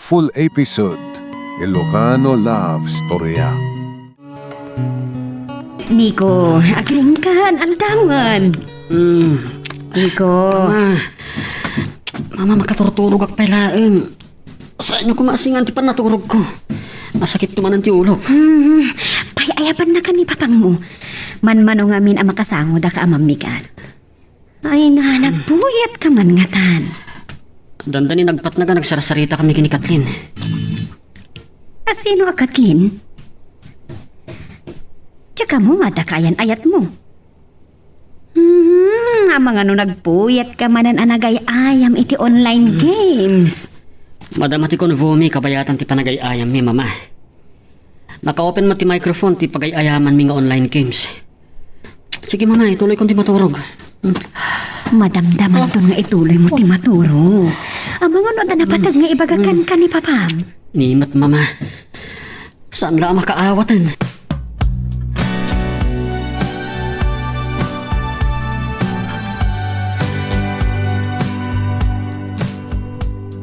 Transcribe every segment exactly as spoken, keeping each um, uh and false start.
Full episode, Ilocano Love Storya. Nico, agringkan, aldawan. Hmm, Nico. Mama, Mama, makaturturogak pay laeng. Saanyo koma a singan ti pannaturogko. Nasakitto manen ti ulok. Hmm, pay-ayabannakan ni papangmo. Manmano ngamin a makasangoda ka a mammigat. Ay na, nagpuyatka man ngatan. Dandani nagpatnag a nagsarsaritaka ken ni Kathleen. A sino a Kathleen? Diak ammo nga adda kaayan-ayatmo. Hmm, amangan no nagpuyatka manen a nagay-ayam iti online games. Madama ti convo mi, kabayatan ti panagay-ayammi, Mama. Naka-open met ti microphone ti pagay-ayamanmi nga online games. Sige, Mama, ituloykon ti maturog. Hmm. Madamdamanton nga ituloymo ti maturog. Amangan no adda napateg nga ibaga kenka ni Papam. Ni met, Mama. Saan la a makaawaten?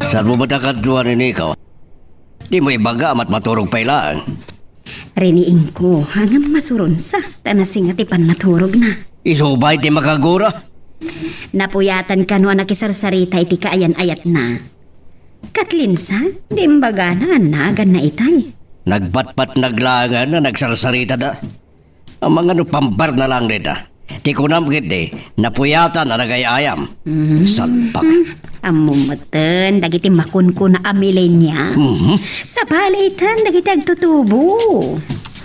Saanmo met a kaduan ni Nico? Dimo ibaga a matmaturog pay laeng. Riniingko, ngem masuronsa, ta nasinga ti pannaturogna. Isu pay ti makagura. Napuyatan kano a nakisarsarita iti kaayan-ayatna. Kathleen sa, di imbagana a naganna itay. Nagpatpatnag laengen a nagsarsaritada. Amangan no pambarna laeng dayta. Ti kunam ketdi, napuyatan a nagay-ayam. Mm. Salbak. Ammom metten dagiti makunkuna a millennials. Mhm. Sabali itan dagiti agtutubo.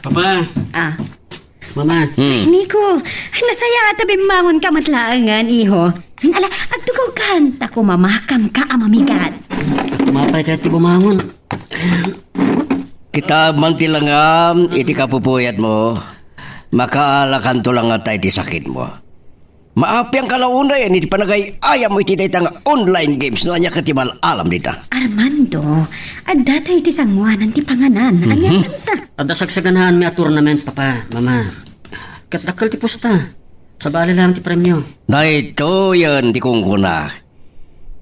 Papa. Ah. Mama. Hmm. Nico, nasayaat a bimmangonka met laengen, iho. Ala, agtugawkan, ta kumamakamka a mamigat. Mapay kayat ti bumangon. Kitaem man ti langam iti kapupuyatmo, makaalakanto la ngata iti sakitmo. Maapianka la unay iti panagay-ayam iti dayta nga online games no ania ket ti mal-alam dita. Armando, adda tay iti sangoanan ti panganan. Mhm. Ania kansa? Adda sagsaganaanmi a tournament, Papa, Mama. Ket dakkel ti pusta. Sabali laeng ti premio. Daytoyen ti kunkuna.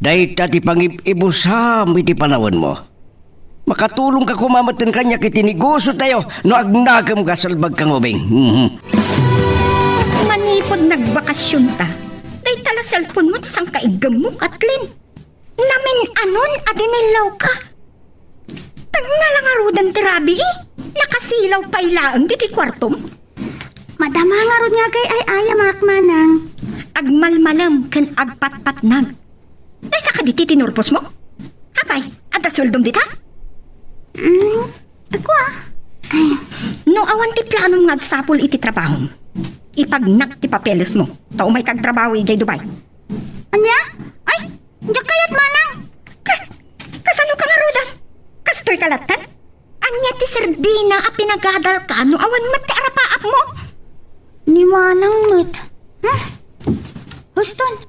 Dayta ti pangib-ibusam iti panawenmo. Makatulongka koma metten kaniak iti negosiotayo no agnakemka, salbagka nga ubing. Mhm. Manipud nagbakasionta, dayta la cellphone-mo ti sangkaiggemmo, Kathleen. Namin-anon a dinillawka. Tagna la ngaruden ti rabii, nakasilaw pay laeng ditoy kuartom. Madama ngarud nga agay-ayamak, manang. Agmalmalem ken agpatpatnag. Dayta kadi ti tinurposmo? Apay, adda sueldom dita? Mm, ako, ah. Ay. No awan ti planom nga agsapul iti trabahom, ipagnak ti papelesmo, ta umayka agtrabaho idiay Dubai. Ania? Ay, diak kayat, manang. Ka-, kasano ka ngaruden? Kastoy ka lattan? Ania ti serbina a pinagadalka no awan met ti arapaapmo? Ni manang met. Hmm? Huston.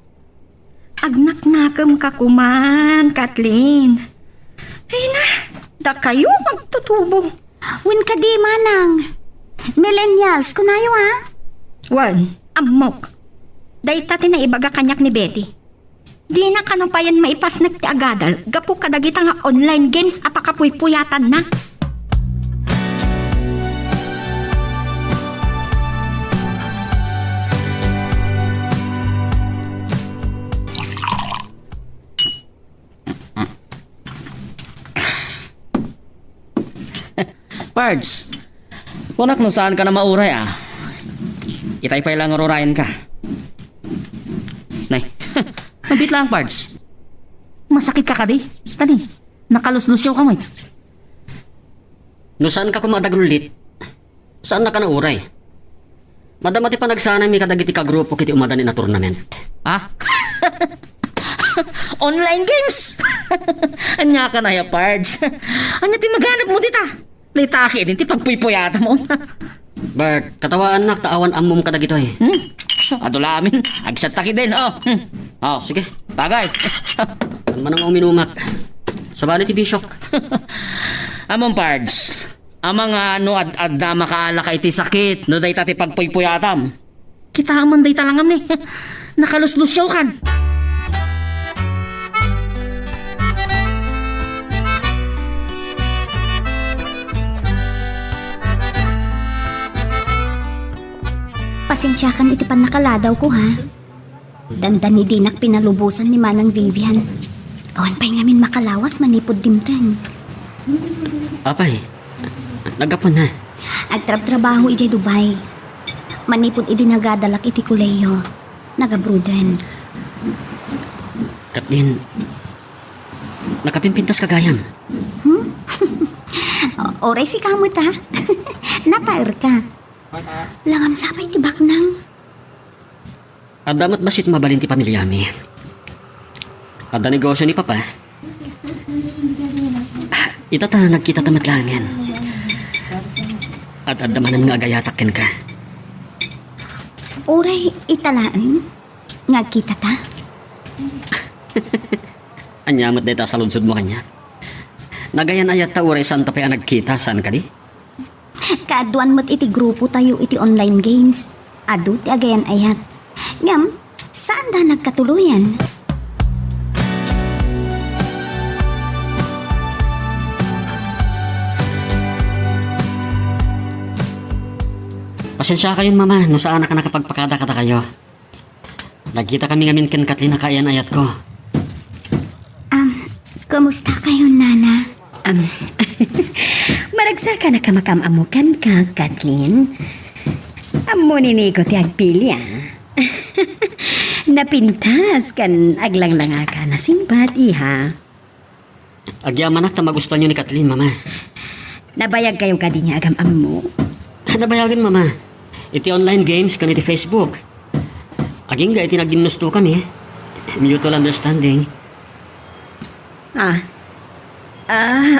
Agnaknakemka koman, Kathleen. Ay na, dakayo agtutubo. Wen kadi, manang. Millennials, kunayo, a? Wen, ammok. Dayta ti naibaga kaniak ni Betty. Dina kano payen maipasnek ti agadal gapu kadagita nga online games a pakapuypuyatanna. Pards, kunak no saan ka na mauray, a. Itay pay la nga rurayenka. Nay, mabiit laeng, Pards. Masakit ka kadi? Tani, nakaluslusiaw ka met. No saan ka koma a dagullit, saan na ka nauray. Madama ti panagsanaymi kadagiti kagrupo iti umadanen a tournament. Ha? Online games? Ania ka na ya, Pards? Ania ti maganepmo dita? Litaki din ti pagpuypuyatam. Bert, katawaannak ta awan ammom kadagitoy. Hmm? Adu lamin, agsat ta kidin, oh. Hmm. Oh, sige. Tagay. Manmano nga uminumak. Sabali ti bisyok. Ammom, Pards. Amangan no ad-adda makaalaka iti sakit no dayta ti pagpuypuyatam. Kitaem man dayta langam ni. Nakaluslusiawkan. Sensiakan iti pannakaladaw ko, ha? Dandani dinak pinalubosan ni Manang Vivian. Awan pay ngamin makalawas manipud dimteng. Apay, naggapu na. Agtrabtrabaho idiay Dubai. Manipud idi nagadalak iti kolehiyo, nagabruden. Kathleen, nakapimpintas ka gayam. Hmm? Uray sika met, ha? Napaer ka. Langamsa pay ti baknang. Adda met bassit mabalin ti pamiliami. Adda negosio ni Papa. Ita ta nagkita ta met laengen. Ad-adda manen nga agayatak kenka. Uray ita laeng nga agkita ta? Ania met dayta a saludsodmo kaniak? Nagayan-ayat ta uray saan ta pay a nagkita, saan kadi? Kaaduan met iti grupo tayo iti online games. Adu ti agayan-ayat. Ngem, saanda nagkatuloyan. Pasensiakayon, Mama, no saanak a nakapagpakada kadakayo. Nagkitakami ngamin ken Kathleen a kaayan-ayatko. Am, kumusta kayo, Nana? Am, maragsakan a kamakam-ammo kenka, Kathleen. Ammo ni Nico ti agpili, a. Napintas ken aglanglangaka a nasingpet, iha. Agyamanak ta magustuanyo ni Kathleen, Mama. Nabayag kayo kadi nga agam-ammo? Nabayagen, Mama. Iti online games ken iti Facebook. Agingga iti naginnustokami. Mutual understanding. Ah. Ah,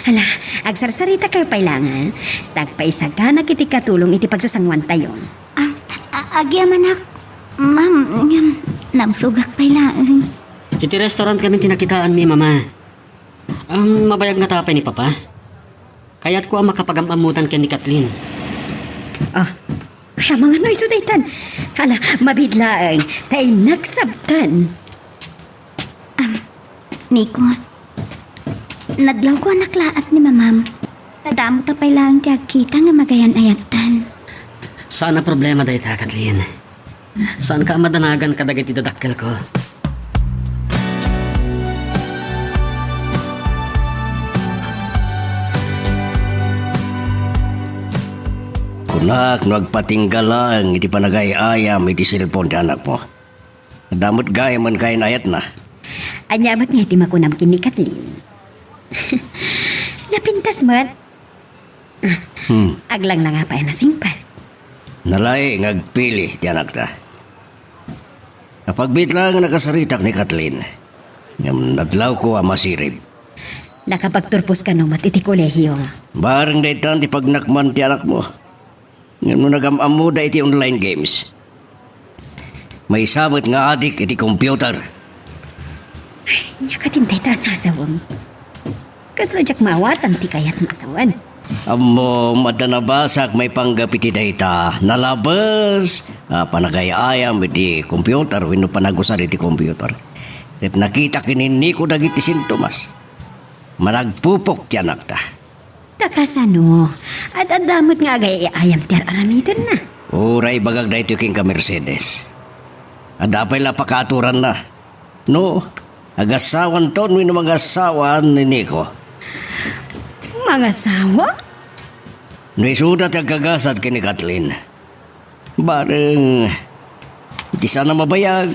hala, agsarsarita kayo pay laeng. Nagpaisaganak iti katulong iti pagsasanguantayo. Ah, a-, agyamanak, ma'am, ngem namsugak pay laeng. Iti restaurant kami ti nakitaanmi, Mama. Am, mabayag ngata pay ni Papa? Kayatko a makapagam-ammotan ken ni Kathleen. Ah, kaya mangano isu daytan? Hala, mabiit laeng, ta innak sabten. Am, Nico, nadlawko a naklaat ni Mamam. Tadamo ta pay laeng ti agkita nga magayan-ayattan. Saan a problema dayta, Kathleen. Saanka a madanagan kadagiti dadakkelko. Kunak no agpatingga laeng iti panagay-ayam iti cellphone ti anakmo. Adda met gayamen kaayan-ayatna. Ania met nga iti makunam ken ni Kathleen? Napintas met. Hmm. Aglanglanga pay a nasingpet. Nalaing nga agpili ti anakta. Napagbiit laeng nga nakasaritak ni Kathleen. Ngem nadlawko a masirib. Nakapagturpos kano met iti kolehiyo? Bareng daytan ti pagnakman ti anakmo. Ngem no nagam-ammoda iti online games, maysa met nga adik iti computer. Ay, ania katin dayta a sasawem? Kasla diak maawatan ti kayat nga asawen. Ammom, adda nabasak maipanggep iti dayta. Nalabes a panagay-ayam iti computer wenno panagusar iti computer. Ket nakita ken ni Nico dagiti sintomas. Managpupok ti anakta. Ta kasano? Ad-adda met nga agay-ayam ti ar-aramidenna. Uray ibagak daytoy kenka, Mercedes. Adda pay la pakaaturanna. No, agasawanton wenno mangasawa ni Nico. Mangasawa? No isuda ti agkagasat ken ni Kathleen. Bareng, iti saan a mabayag,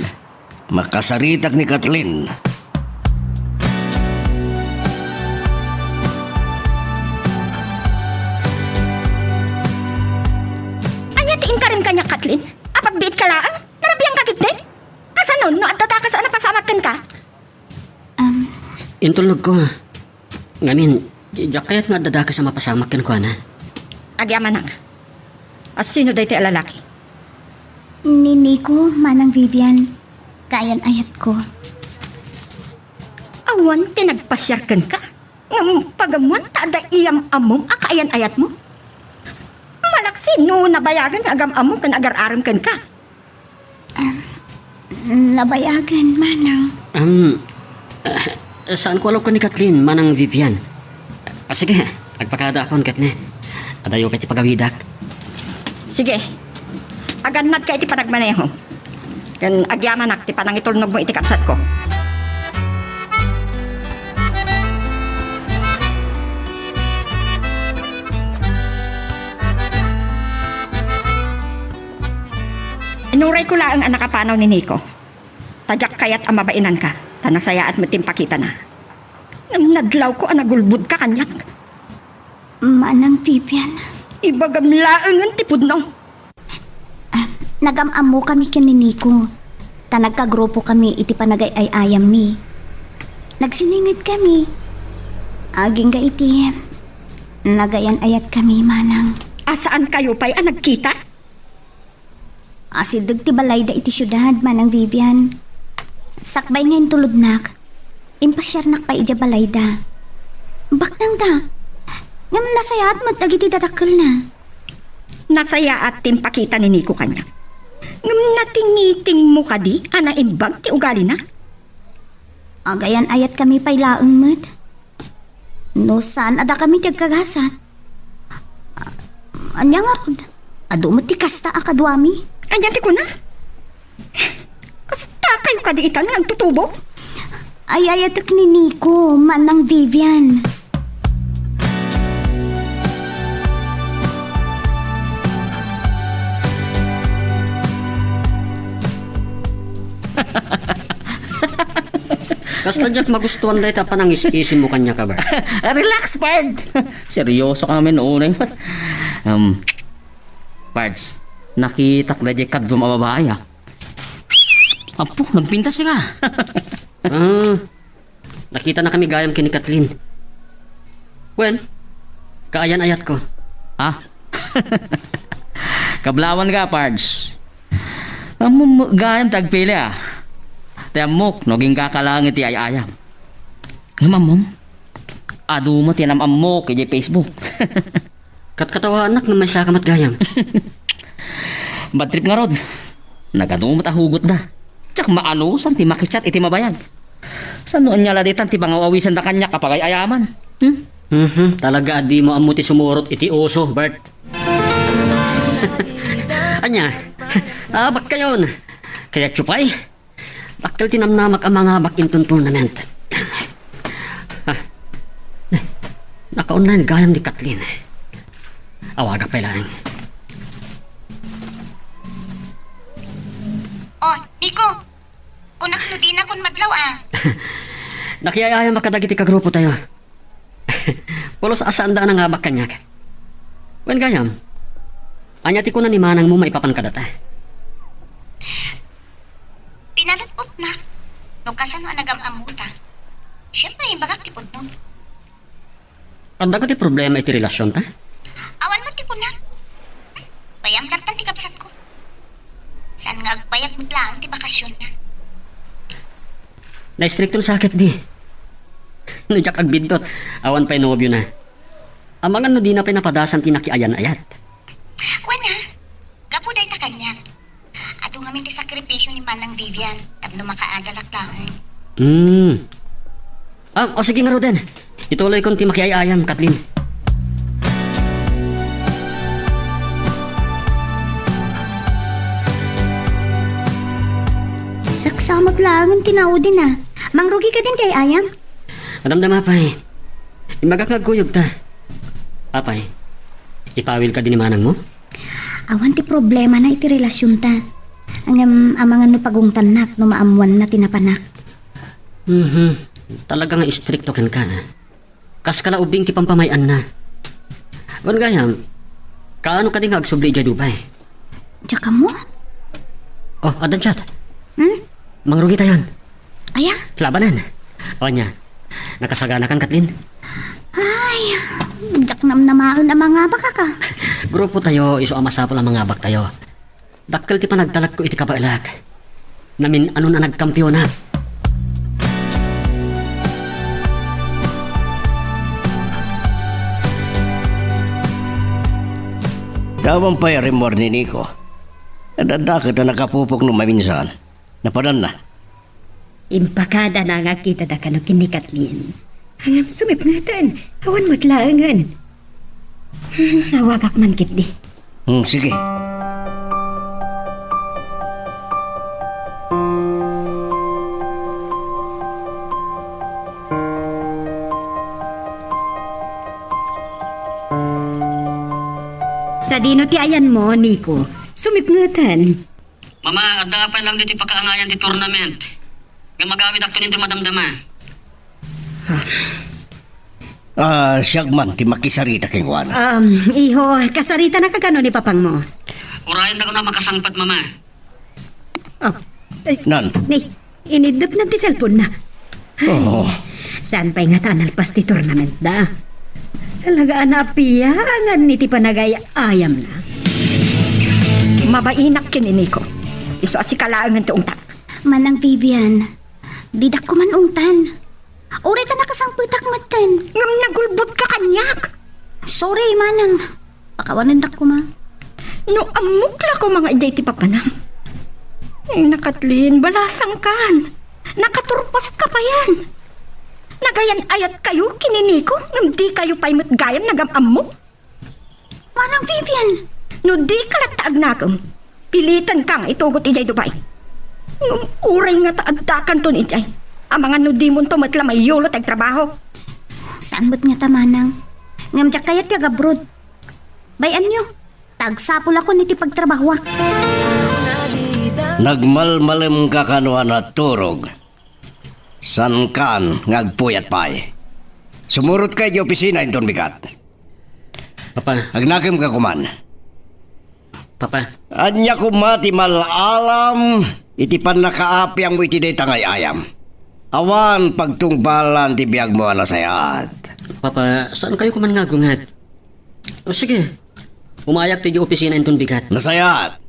makasaritak ni Kathleen. Ania ti inkarim kaniak, Kathleen? Apagbiit ka laeng? Narabian ka ketdi? Kasano no adda dakes a napasamak kenka? Am. Intulnogko. Ngamin, diak kayat nga adda dakes a mapasamak kenkuana. Agyamanak. A sino daytoy a lalaki? Ni Nico, Manang Vivian. Kaayan-ayatko. Awan ti nagpasiar kenka? Ngem pagammoan ta adda iyam-ammom a kaayan-ayatmo? Malaksid no nabayagen nga agam-ammo ken agar-arem kenka. Am, nabayagen, Manang. Am, ah, saanko a laukon ni Kathleen, Manang Vivian. Ah, sige, agpakadaakon ket ne. Adayo pay ti pagawidak. Sige. Agannadka iti panagmaneho. Ken agyamanak ti panangitulnogmo iti kabsatko. Inurayko laeng a nakapanaw ni Nico. Ta diak kayat a mabainanka, ta nasayaat met ti impakitana. Ngem nadlawko a nagulbodka kaniak. Manang Vivian. Ibagam laengen ti pudno. Ah, nagam-ammokami ken ni Nico, ta nagkagrupokami iti panagay-ay-ayammi. Nagsiningedkami. Agingga iti nagayan-ayatkami, manang. A, saankayo pay a nagkita? Asideg ti balayda iti siudad, Manang Vivian. Sakbay nga intulodnak, impasiarnak pay idiay balayda. Baknangda. Ngem nasayaat met dagiti dadakkelna. Nasayaat ti impakita ni Nico kaniak. Ngem natingitingmo kadi a naimbag ti ugalina? Agayan-ayatkami pay laeng met. No saan a dakami ti agkagasat. Ania ngarud? Adu met ti kasta a kaduami. Ania ti kuna? Kastakayo kadi itan nga agtutubo? Ay-ayatek ni Nico, Manang Vivian. Kasta diak magustuhan dayta panangis-isimmo kaniak, Bert. Relax, pard. Seryoso ka ngamin, unay. Um, Pards, nakitak daydiay kaduam a babae, ah. Apo, nagpintas ka. Ah, nakitanakami gayam ken ni Kathleen. Wen, kaayan-ayatko. Ha? Kablawan ka, Pards. Ammom gayam ti agpili, ah. Ti ammok, no agingga ka laeng iti ay-ayam. Ngem ammom, adu met ti nam-ammok idiay Facebook. Katkatawaannak ngem maysaka met gayam. Bad trip ngarud, nagadu met a hugotda. Diak maanusan ti makichat iti mabayag. Saan no ania la ditan ti pangaw-awisenda kaniak a pagay-ayaman? Hmm? Mhm, talaga a dimo ammo ti sumurot iti uso, Bert. Ania? Abakkayon. Kayatyo pay? Dakkel ti namnamak a mangabak inton tournament. Ah, eh, naka-online gayam ni Kathleen. Awagak pay laeng. Oh, Nico! Kunak no dinakon madlaw, ah. Nakiay-ayamak kadagiti kagrupotayo. Pulos a saanda a nangabak kaniak. Wen gayam, ania ti kuna ni manangmo maipapan kadata? Pinalutotna. No kasano a nagam-ammota? Siempre, imbagak ti pudno. Adda kadi problema iti relasionta? Awan met ti kuna. Bayam lattan ti kabsatko. Saan nga agbayag met laeng ti bakasionna. Naistrikton sa ketdi. No diak agbiddut, awan pay nobiona. Amangan no dina pay napadasan ti nakiayan-ayat. Wen a, gapu dayta kaniak. Adu ngamin ti sakripisio ni Manang Vivian tapno makaadalak laeng. Hmm. Ah, o sige ngaruden. Ituloykon ti makiay-ayam, Kathleen. Saksamak laeng ti naudin, ah. Mangrugi kadin ti ay-ayam? Madamdama pay. Imbagak nga agkuyogta. Apay, ipawil kadi ni manangmo? Awan ti problemana iti relasionta. Ngem amangan no pagungtannak no maammoanna ti napanak. Mhm. Talaga nga istrikto kenka, ah. Kas kala ubing ti pampamay-anna. Wen gayam, kaano kadi nga agsubli idiay Dubai? Diak ammo? Oh, addan chat. Hmm? Mangrugitayon. Aya? Labanan. O ania, nakasaganakan, Kathleen? Ay, diak namnamaen a mangabak, kaka. Grupotayo, isu a masapul a mangabaktayo. Dakkel ti panagtalekko iti kabaelak. Namin-anon a nagkampionak. Awan pay a rimmuar ni Nico. Adda ket a nakapupok no maminsan. Napadanna. Impakadana nga agkitada kano ken ni Kathleen. Ngem sumipngeten, awan met laengen. Hmm, awagak man ketdi. Hmm, sige. Sadino ti ayanmo, Nico? Sumipngeten. Mama, adda pay lang ditoy pakaangayan ti tournament. Nga magawidakto ninto madamdama. Ah, siak man ti makisarita kenkuana. Um, iho, kasaritanaka kano ni papangmo? Urayen da kuno a makasangpet, Mama. Oh, eh, Nan? Ni, iniddepna ti cellphone-na. Ay, oh. Saan pay ngata a nalpas ti tournament da? Talaga a napiangan iti panagay-ayamna. Mabainak ken ni Nico. Isu a sika laengen ti ungtan. Manang Vivian, didak koma ungtan. Uray ta nakasangpetak metten. Ngem nagulbotka kaniak. Sorry, Manang. Pakawanendak koma. No ammok la koma nga idiay ti papanam. Ay, Kathleen, balasangkan. Nakaturpaska payen. Nagayan-ayatkayo ken ni Nico, ngem dikayo pay met gayam nagam-ammo. Manang Vivian! No dika latta agnakem, pilitenka nga itugot idiay Dubai. Ngem uray ngata addakanton idiay, amangan no dimonto met la maiyulo ti agtrabaho. Saan met ngata, Manang? Ngem diak kayat ti agabroad. Bay-anyo, ta agsapulakon iti pagtrabahoak. Nagmalmalemka kano a naturog? Saankan nga agpuyat pay. Sumurotka idiay opisina inton bigat. Papa. Agnakemka koman. Papa. Ania koma ti mal-alam iti pannakaapiangmo iti dayta nga ay-ayam? Awan pagtungpalan ti biagmo a nasayaat. Papa, saankayo koman nga agunget? O, sige. Umayak ti idiay opisina inton bigat. Nasayaat.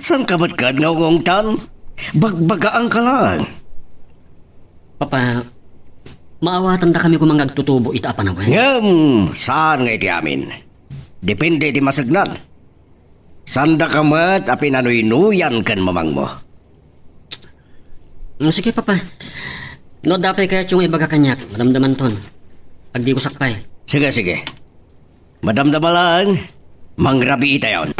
Saanka met kad nga ungungtan? Bagbagaanka laeng. Papa, maawatandakami koma nga agtutubo ita a panawen. Ngem, saan nga iti amin. Depende iti masegnan. Saandaka met a pinanuynuyan ken mamangmo. Mm, sige, Papa. No adda pay kayatyo nga ibaga kaniak, madamdamanton. Agdigusak pay. Sige, sige. Madamdama laeng, mangrabiitayon.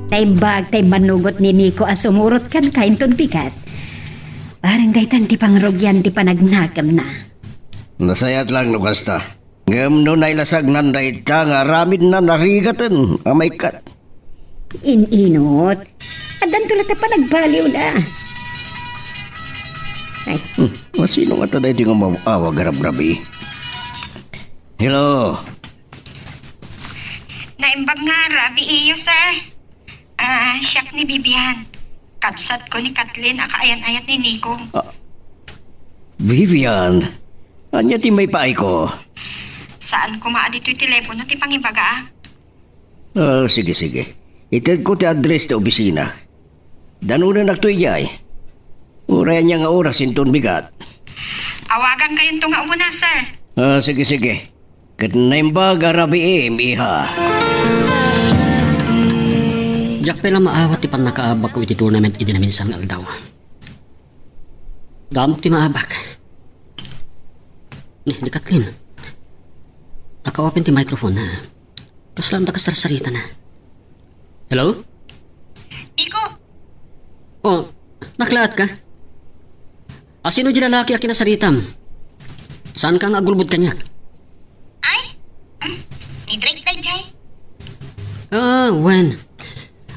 Naimbag ta immanugot ni Nico a sumurot kenka inton bigat. Barang daytan ti pangrugian ti panagnakemna. Nasayaat laeng no kasta. Ngem no nailasagnan dayta nga aramidna, narigaten a maikkat. In-inot. Addanto latta panagbaliwda. Ay. Hmm, masino ngata daytoy nga umawag a rabrabii? Hello. Naimbag nga rabiiyo, sir. Ah, siak ni Vivian. Kabsatko ni Kathleen a kaayan-ayat ni Nico. Ah, Vivian, ania ti maipaayko? Saan koma a ditoy telepono ti pangibaga. Ah, sige, sige. Itedko ti address ti opisina. Danonennakto idiay. Uray ania nga oras inton bigat. Awagankayonto nga umuna, sir. Ah, sige, sige. Ket naimbag a rabiim, iha. Diak pay la maawat ti pannakaabakko iti tournament idi naminsan nga aldaw. Damok ti maabak. Ni, ni Kathleen. Naka-open ti microphone, ha? Kasla anta kasarsaritana. Hello? Iko. Oh, naklaatka? Asino di lalaki a kinasaritam? Saanka nga agulbod kaniak? Ay, um, ni Drake daydiay. Ah, wen.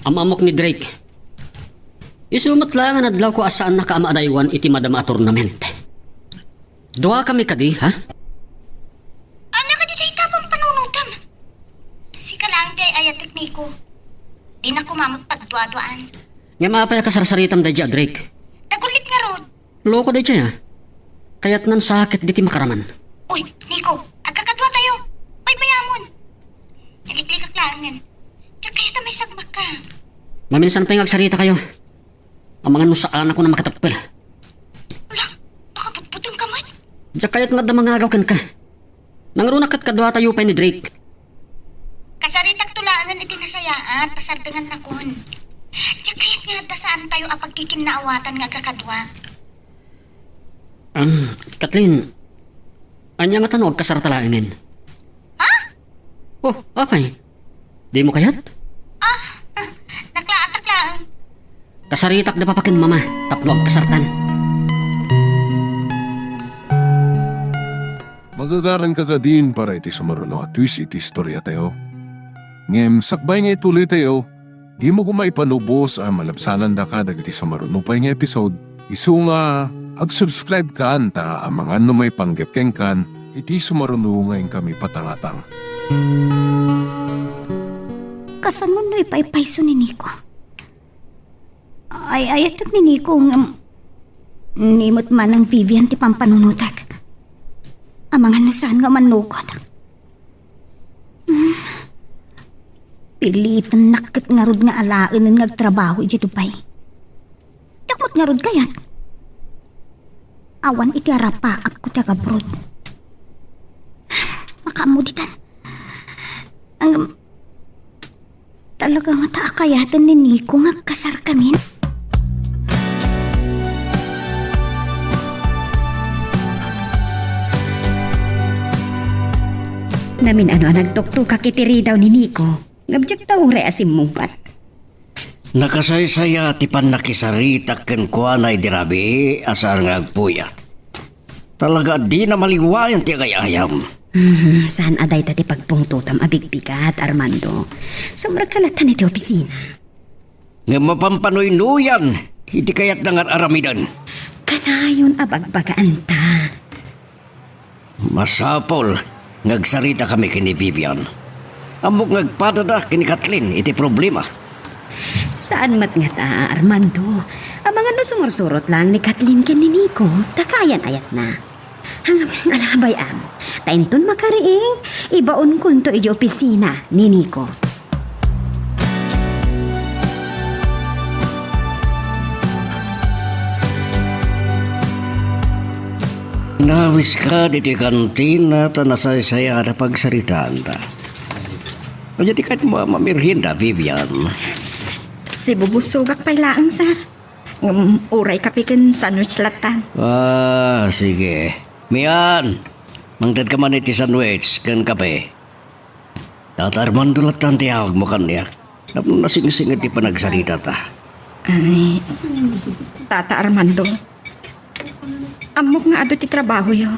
Am-ammok ni Drake. Isu met laeng nga nadlawko a saannaka a maadaywan iti madama a tournament. Duakami kadi, ha? Ania kadi dayta pampanunotem? Sika laeng ti ay-ayatek, Nico. Dina koma met pagduaduaan. Ngem apay a kasarsaritam daydiay a Drake? Tagullit ngarud. Loko daydiay, a. Kayatnan sakit diti makaraman. Uy, Nico, agkakaduatayo. Baybayamon. Naliklikak laengen. Diak kayat a maisagmakka. Maminsan pay nga agsarita kayo. Amangan no saanakon a makatappel. Ala, nakaputputengka met. Diak kayat nga adda mangagaw kenka. Nangruna ket kaduatayo pay ni Drake. Kasaritakto laengen iti nasayaat, ta sardengannakon. Diak kayat nga adda saantayo a pagkikinnaawatan nga agkakadua. Um, Kathleen, ania ngata no agkasarta laengen? Ha? Oh, apay? Dimo kayat? Ah, ah, naklaatak laeng. Kasaritak da papa ken mama tapno agkasartan. Gagaranka kadin para iti sumaruno a twist iti istoriatayo. Ngem sakbay nga ituloytayo, dimo koma ipanubos a malabsanandaka dagiti sumaruno pay nga episode. Isu nga, ag-subscribe kan ta amangan no maipanggep kenkan iti sumaruno nga inkami patangatang. Kasano no ipaypayso ni Nico? Ay, ayatek ni Nico ngem ni met manang Vivian ti pampanunotek. Amangan no saan nga mannukot. Hmm. Pilitennak ket ngarud nga alaenen nga agtrabaho idiay Dubai. Diak met ngarud kayat. Awan iti arapaapko ti agabroad. Makaammo ditan. Ang, talaga nga ta akayaten ni Nico nga agkasarkamin? Namin-ano a nagtuktukak iti ridaw ni Nico, ngem diak ta uray a simmungpat. Nakasaysaya ti pannakisaritak kenkuana idi rabii a saan nga agpuyat. Talaga a dina maliwayan ti agay-ayam. Hmm, saan a dayta ti pagpungtotam a bigbigat, Armando. Sumrekka latta iti opisina. Ngem mapanpanuynuyan iti kayatna nga ar-aramiden. Kanayon a bagbagaanta. Masapul nga agsaritakami ken ni Vivian. Ammok nga agpadada ken ni Kathleen iti problema. Saan met ngata, Armando. Amangan no sumursurot laeng ni Kathleen ken ni Nico, ta kayan-ayatna. Ala, bay-am, ta inton makariing, ibaonkonto idiay opisina ni Nico. Nawiska ditoy kantina ta nasaysayaan a pagsaritaanta. Ania ti kayatmo a mamerienda, Vivian? Sibubusogak pay laeng, sir. Ngem uray kape ken sandwich lattan. Ah, sige. Mian, mangtedka man iti sandwich ken kape. Tata Armando lattan ti awagmo kaniak. Tapno nasingsingir ti panagsaritata. Ay, Tata Armando, ammok nga adu ti trabahoyo.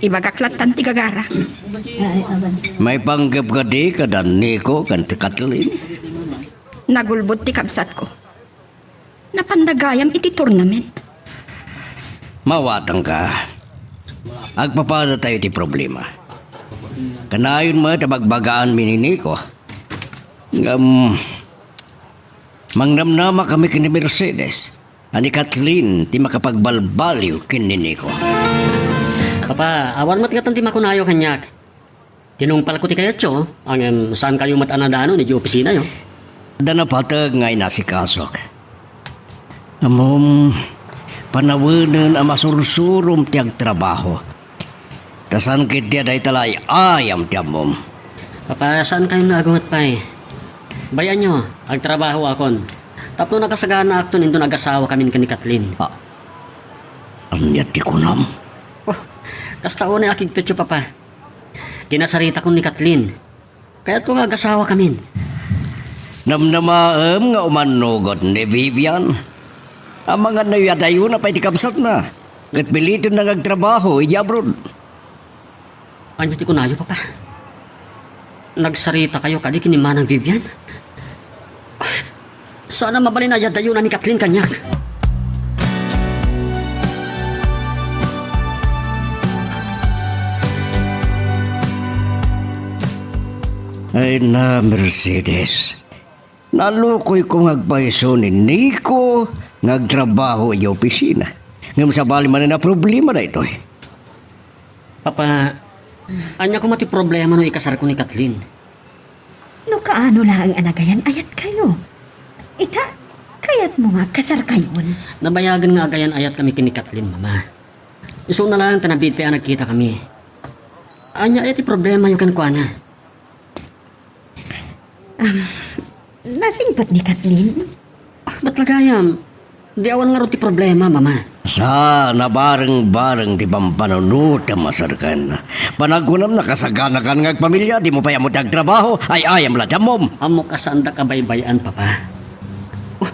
Ibagak lattan ti gagara. Maipanggep kadi kada Nico ken ti Kathleen? Nagulbod ti kabsatko. Napanda gayam iti tournament. Maawatangka. Agpapadatayo iti problema. Kanayon met a bagbagaanmi ni Nico. Ngem, mangnamnamakami ken ni Mercedes a ni Kathleen ti makapagbalbaliw ken ni Nico. Papa, awan met ngatan ti makunayo kaniak. Tinungpalko ti kayatyo, ngem saankayo met a nadanon idiay opisinayo. Adda napateg nga inasikasok. Ammom, panawenen a masursurom ti agtrabaho. Ta saan ketdi a dayta la ay-ayam ti ammom. Papa, saankayon nga agunget pay. Bay-anyo, agtrabahoakon. Tapno nakasaganaakton inton agasawakamin ken ni Kathleen. Ah, ania ti kunam? Oh, kasta unay a kigtetyo, Papa. Kinasaritakon ni Kathleen. Kayatko nga agasawakamin. Namnamaem nga umannugot ni Vivian. Amangan no iyadayona pay ti kabsatna. Ket pilitenna nga agtrabaho idiay abroad. Ania ti kunayo, Papa? Nagsaritakayo kadi ken ni Manang Vivian? Saan a mabalin a iyadayona ni Kathleen kaniak. Ay na, Mercedes. Nalukoyko nga agpayso ni Nico nga agtrabaho idiay opisina. Ngem sabali manen a problema daytoy. Papa, ania koma ti problema no ikasarko ni Kathleen? No kaano laeng a nagayan-ayatkayo. Ita, kayatmo nga agkasarkayon? Nabayagen nga agayan-ayatkami ken ni Kathleen, Mama. Isuna laeng ta nabiit pay a nagkitakami. Ania aya ti problemayo kenkuana? Um, nasingpet ni Kathleen? Ba't la gayam? Di awan ngarud ti problema, Mama. Sa, nabareng-bareng ti pampanunotem a serken. Panagkunam, nakasaganakan nga agpamilia, dimo pay ammo ti agtrabaho, ay-ayam la ti ammom. Ammok a saandak a baybay-an, Papa. Oh,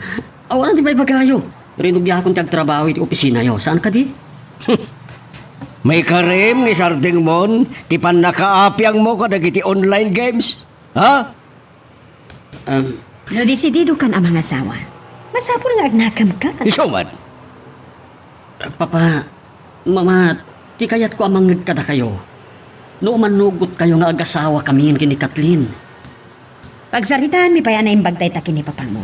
awan ti baybagayo. Rinugiakon ti agtrabaho iti opisinayo. Saan kadi? Maikarim nga isardengmon ti pannakaapiangmo kadagiti online games? Ha? Um, No desididokan a mangasawa, masapul nga agnakamka. Isu man. Papa, Mama, ti kayatko a mangngeg kadakayo, no umannugotkayo nga agasawakami ken ni Kathleen. Pagsaritaanmi pay a naimbag dayta ken ni papamo.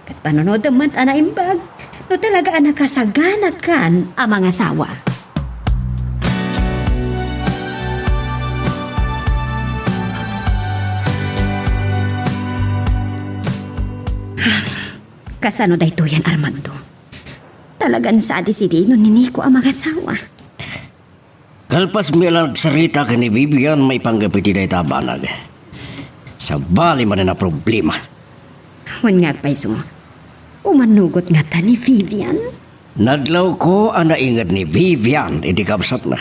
Ket panunotem met a naimbag no talaga a nakasaganakan a mangasawa. Kasano daytoyen, Armando? Talagan sa a desidido ni Nico a mangasawa. Kalpasmi a nagsarita ken ni Vivian maipanggep iti dayta a banag, sabali manen a problema. Wen nga agpayso, umannugot ngata ni Vivian? Nadlawko a nainged ni Vivian iti kabsatna.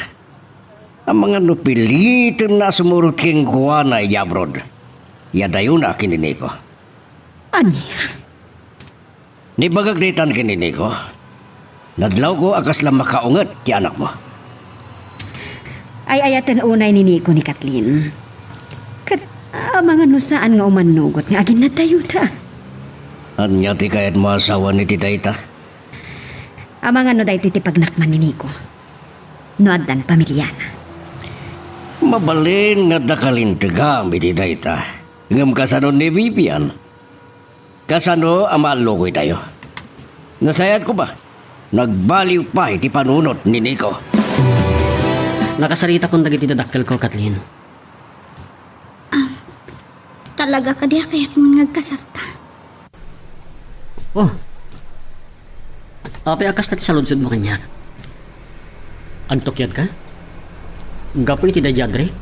Amangan no pilitenna a sumurot kenkuana idiay abroad. Yadayona ken ni Nico. Ania? Nibagak daytan ken ni Nico. Nadlawko a kasla makaunget ti anakmo. Ay-ayaten unay ni Nico ni Kathleen. Ket amangan no saan nga umannugot nga aginnadayota. Ania ti kayatmo a sawen iti dayta? Amangan no daytoy ti pagnakman ni Nico no addan pamiliana. Mabalin nga adda kalintegam iti dayta. Ngem kasano ni Vivian? Kasano a maallukoytayo? Nasayaat koma, nagbaliw pay ti panunot ni Nico. Nakasaritakon dagiti dadakkelko, Kathleen. Ah, talaga kadi a kayatmon nga agkasarta? Oh. Apay a kasta ti saludsodmo kaniak? Agtukyadka? Gapu iti daydi a Drake?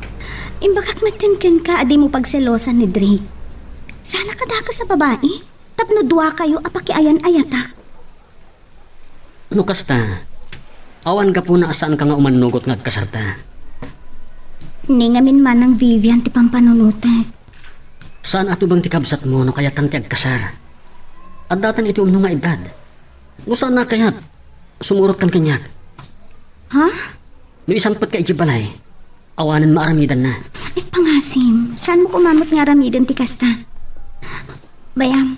Imbagak metten kenka a dimo pagselosan ni Drake. Sana kadakes a babai tapno duakayo a pakiayan-ayatak. No kasta, awan gapuna a saanka nga umannugot nga agkasarta. Ni ngamin manang Vivian ti pampanunotek. Saan a tubeng ti kabsatmo no kayatan ti agkasar. Addatan iti umno nga edad. No saan a kayat, sumurotkan kaniak. Ha? No isanpetka idiay balay, awanen maaramidanna. Ay, pangasim, saanmo koma met nga aramiden ti kasta? Bay-am,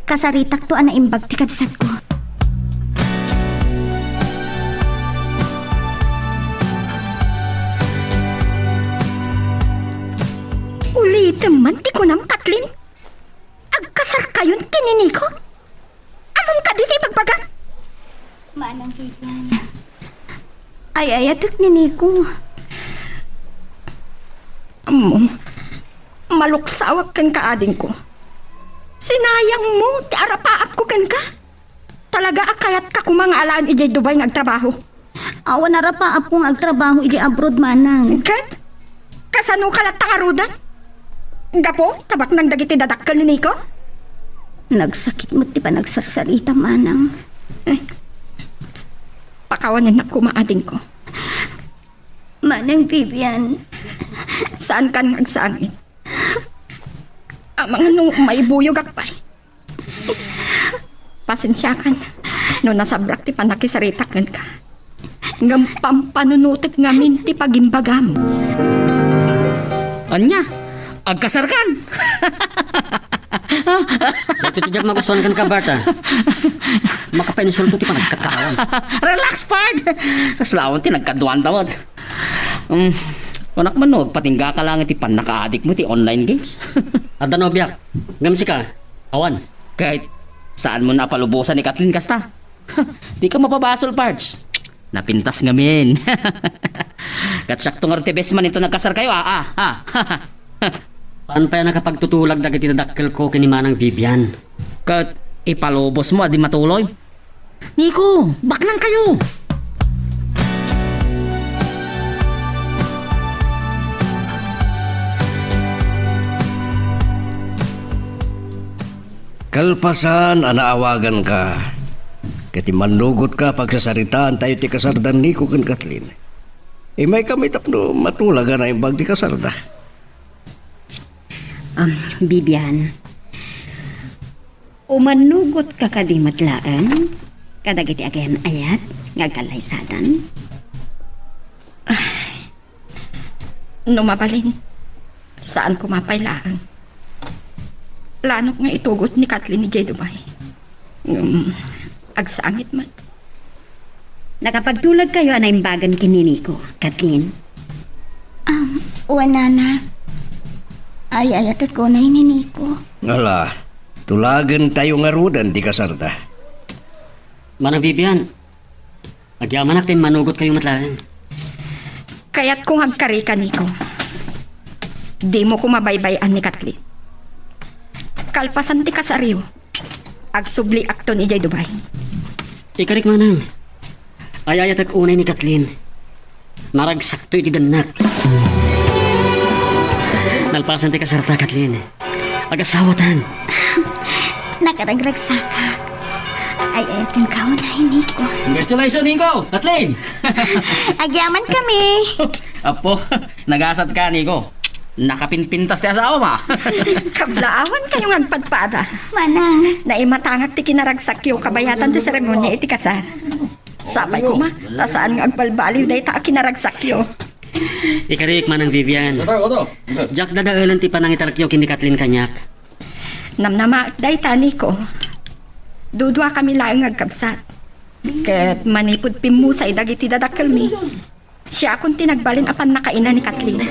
kasaritakto a naimbag ti kabsatko. Ulitem man ti kunam, Kathleen. Agkasarkayon ken ni Nico? Ammom kadi ti ibagbagam? Manang Vivian, ay-ayatek ni Nico. Ammom, maluksawak kenka, adingko. Sinayangmo ti arapaapko kenka. Talaga a kayatka koma nga alaen idiay Dubai nga agtrabaho. Awan a rapaapko nga agtrabaho idiay abroad, manang. Ket? Kasanoka latta ngaruden? Gapu ta baknang dagiti dadakkel ni Nico? Nagsakit met ti panagsarsarita, manang. Eh, pakawanennak koma, adingko. Manang Vivian. Saankan nga agsangit. Amangan no maibuyogak pay. Pasensiakan no nasabrak ti pannakisaritak kenka. Ngem pampanunotek ngamin ti pagimbagam. Ania? Agkasarkan? Daytoy ti diak magustuan kenka, Bart, a. Makapainsulto ti panagkakaawan. Relax, pard! Kasla awan ti nagkaduanta met. Um, kunak man no, agpatinggaka laeng iti pannakaadikmo iti online games. Adda nobiak. Ngem sika, awan. Ket saanmo a palubosan ni Kathleen kasta? Dika mapabasol, pards. Napintas ngamin. Ket siakto ngarud ti best man inton agkasarkayo, a, a, a. Saan pay a nakapagtutulag dagiti dadakkelko ken ni Manang Vivian? Ket ipalubosmo a di matuloy? Nico, baknangkayo! Kalpasan a naawaganka, ket immannugotka a pagsasaritaantayo ti kasardan Nico ken Kathleen, immaykami tapno matulag a naimbag ti kasarda. Um, Vivian, umannugotka kadi met laeng kadagiti agayan-ayat nga agkallaysadan? No mabalin, saan koma pay laeng. Planok nga itugot ni Kathleen idiay Dubai. Ngem, agsangit met. Nakapagtulagkayo a naimbagan ken ni Nico, Kathleen? Um, wen, Nana. Ay-ayatek unay ni Nico. Ala, tulagentayo ngaruden ti kasarda. Manang Vivian, agyamanak ta immanugotkayo met laeng. Kayatko nga agkarika, Nico. Dimo koma baybay-an ni Kathleen. Kalpasan ti kasaryo, agsubliakton idiay Dubai. Ikarik, manang. Ay-ayatek unay ni Kathleen. Naragsakto iti dennak. Nalpasan ti kasarta, Kathleen. Agasawatan. Nakaragragsakak. Ay-ayatenka unay, Nico. Congratulations, Nico! Kathleen! Agyamankami. Apo, nagasatka, Nico. Nakapinpintas ti asawam. Kablaawankayo nga agpadpada. Manang. Naimatangak ti kinaragsakyo kabayatan ti seremonia iti kasar. Sapay koma, ta saan nga agbalbaliw dayta a kinaragsakyo. Ikarik, Manang Vivian. Diak dadaelen ti panangitalekyo ken ni Kathleen kaniak. Namnamaek dayta, Nico. Duduakami laeng nga agkabsat. Ket manipud pimmusay dagiti dadakkelmi, siakon ti nagbalin a pannakaina ni Kathleen.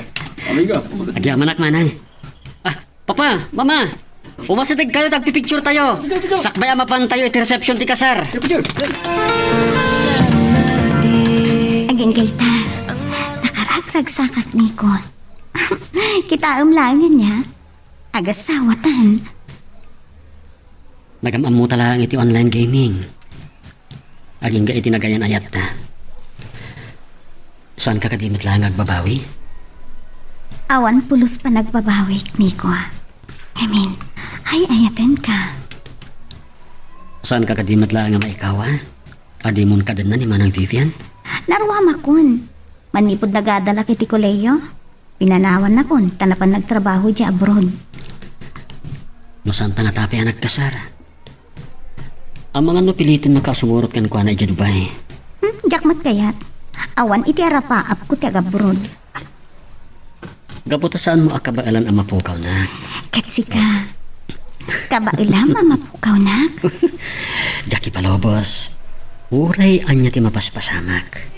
Agyamanak, manang. Ah, Papa, Mama, umasidegkayo ta agpipicturetayo. Sakbay a mapantayo iti reception ti kasar. Agingga ita, nakaragragsakak, Nico. Kitaem laeng ania, agasawatan. Nagam-ammota laeng iti online gaming. Agingga iti nagayan-ayatta. Saanka kadi met laeng agbabawi? Awan pulos panagbabawik, Nico. I mean, ay-ayatenka. Saanka kadi met laeng a maikaw, a? A dimon kadenna ni Manang Vivian? Naruamakon. Manipud nagadalak iti kolehiyo, pinanawannakon ta napan nagtrabaho idiay abroad. No saanta ngata pay a nagkasar, amangan no pilitennaka a sumurot kenkuana idiay Dubai. Hmm, diak met kayat. Awan iti arapaapko ti agabroad. Gapu ta saanmo a kabaelan a mapukawnak. Ket sika, kabaelam a mapukawnak? Diak ipalubos. Uray ania ti mapaspasamak.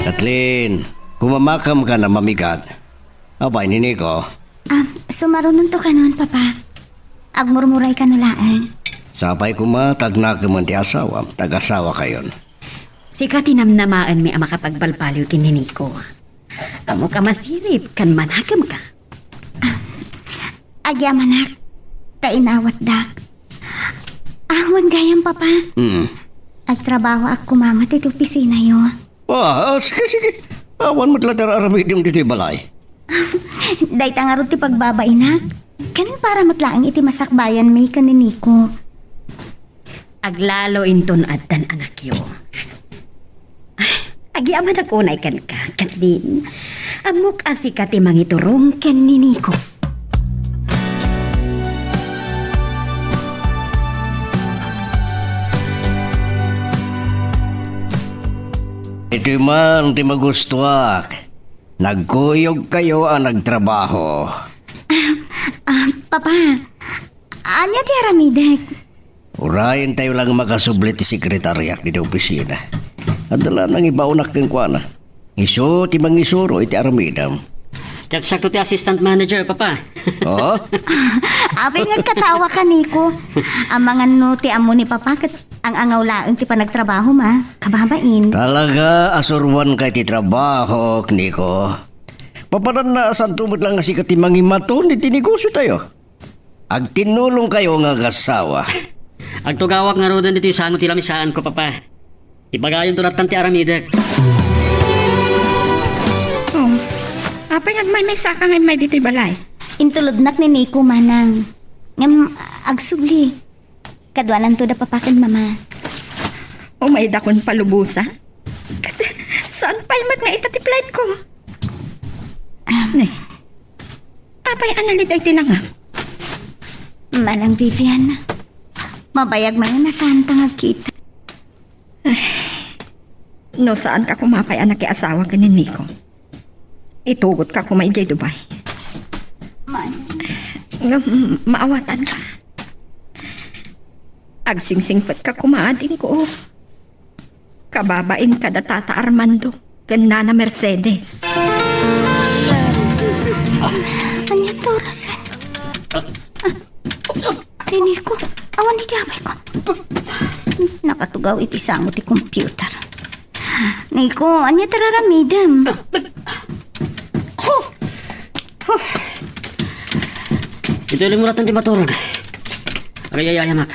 Kathleen, kumamakamkan a mamigat. Apay ni Nico? Ah, sumarunonto kanon, Papa. Agmurmuray kano laeng. Sapay koma ta agnakemen ti asawam, ta agasawakayon. Sika ti namnamaenmi a makapagbalbaliw ken ni Nico. Ammok a masirib ken manakemka. Ah, agyamanak, ta inawatdak. Awan gayam, Papa. Hmm. Agtrabahoak koma met iti opisinayo. Ah, ah, sige, sige. Awan met la ti ar-aramidem ditoy balay. Dayta ngarud ti pagbabainak. Ken para met laeng iti masakbayanmi ken ni Nico. Aglalo inton addan anakyo. Ay, agyamanak unay kenka, Kathleen. Ammok a sika ti mangiturong ken ni Nico. Iti man ti magustuak. Nagkuyogkayo a nagtrabaho. Ah, ah, Papa, ania ti aramidek? Urayentayo lang makasubli ti sekretariak ditoy opisina. Adda la nangibaonak kenkuana. Isu ti mangisuro iti aramidem. Ket siakto ti assistant manager, Papa. Oo? Apay nga agkatawa ka, Nico. Amangan no ti ammo ni Papa ket ang-angaw laeng ti panagtrabahom a kababain. Talaga a suruanka iti trabahok, Nico. Papananna a saanto met la nga sika ti mangimaton iti negosiotayo. Agtinnulongkayo nga agassawa. Agtugawak ngaruden ditoy sango ti lamisaanko, Papa. Ibagayonto lattan ti aramidek. Oh, apay nga agmaymaysaka nga immay ditoy balay? Intulodnak ni Nico, manang. Ngem agsubli. Kaduananto da Papa ken Mama. Umaydakon palubosa. Ket saan pay met nga ita ti flight ko? Ah. Ne. Apay a nalid ay ti langam? Manang Vivian, mabayag manen a saanta nga agkita. Ay, No saanka koma pay a nakiasawa ken ni Nico, itugotka koma idiay Dubai. Man. Ngem maawatanka. Agsingsingpetka koma, adingko. Kababain kada Tata Armando ken Nana Mercedes. Ania ti orasen? Ay, Nico, awan iti apay ko. Nakatugaw iti sango ti computer. Nico, ania ti raramidem? Ituloy mo latta ti maturog. Agayayayam.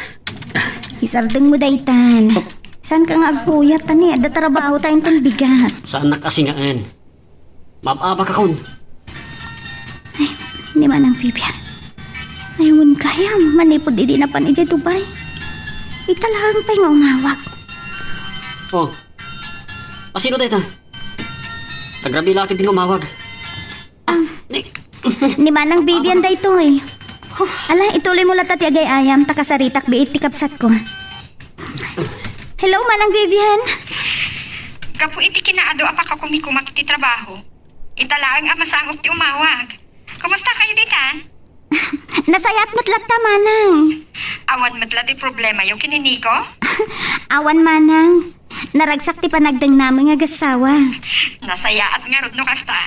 Isardeng mo daytan. Saanka nga agpuyat, ta ni adda trabaho ta inton bigat. Saannak a singaen. Maab-abakakon. Ay, ni Manang Vivian. Ay, wen gayam, manipud idi napan idiay Dubai. Ita laeng pay nga umawag. Oh, asino dayta? Agrabi la ket di nga umawag. Ah, ni Manang Vivian daytoy. Ala, ituloy mo latta ti agay-ayam, ta kasaritak biit ti kabsatko. Hello, Manang Vivian. Gapu iti kinaadu a pakakumikumak iti trabaho, ita laeng a masangok ti umawag. Kumusta kayo ditan? Nasayaat met latta, Manang. Awan met la ti problemayo ken ni Nico? Awan, Manang. Naragsak ti panagdengnamin nga agassawa. Nasayaat ngarud no kasta.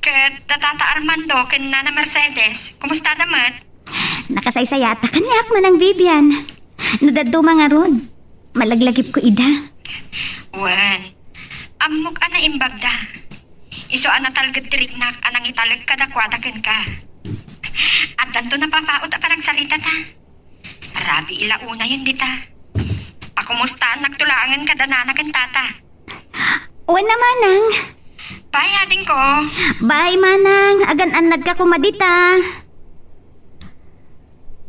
Ket da Tata Armando ken Nana Mercedes, kumusta da met? Nakasaysayaat a kaniak, Manang Vivian. No dadduma ngarud, malaglagipko ida. Wen, ammok a naimbagda. Isu a natalged ti riknak a nangitalek kadakuada kenka. Addanto napapaut a panagsaritata. Rabii la unayen dita. Pakumustaannakto laengen kada nana ken tata. Wen a, Manang. Bye, adingko. Bye, Manang. Agan-annadka koma dita.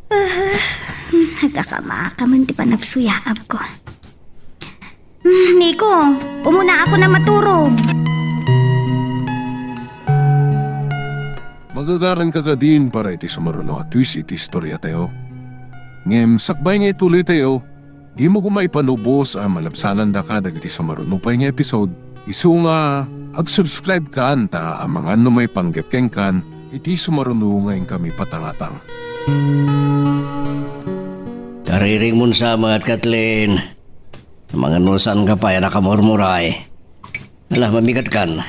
Ah, agkakamakamen ti panagsuyaabko. Hmm, Nico, umuna ako na maturog. Magagaranka kadin para iti sumaruno a twist iti istoriatayo. Ngem sakbay nga ituloytayo, dimo koma ipanubos a malabsanandaka dagiti sumaruno pay nga episode. Isu nga, ag-subscribe kan ta amangan no maipanggep kenkan iti sumaruno nga inkami patangatang. Kariringmon sa met, Kathleen. Amangan no saanka pay a nakamurmuray. Ala, mamigatkan.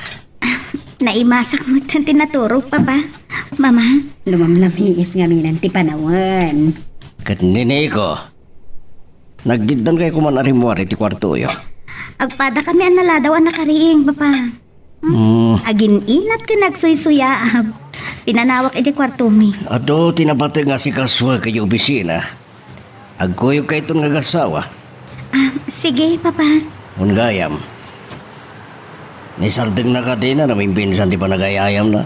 Naimasak met ti naturog, Papa. Mama. Lumamlamiis ngamin ti panawen. Ket ni Nico, naggiddan kay koman a rimmuar iti kuartoyo. Agpada kami a naladaw a nakariing, Papa. Hmm. Agin-inat ken agsuysuyaab. Pinanawak iti kuartomi. Adu ti napateg nga asikasuek iti opisina. Agkuyogka iton nga agassawa. Ah, sige, Papa. Wen gayam. Ni Sardeng na kadina, namimbinsan ti panagayayamna.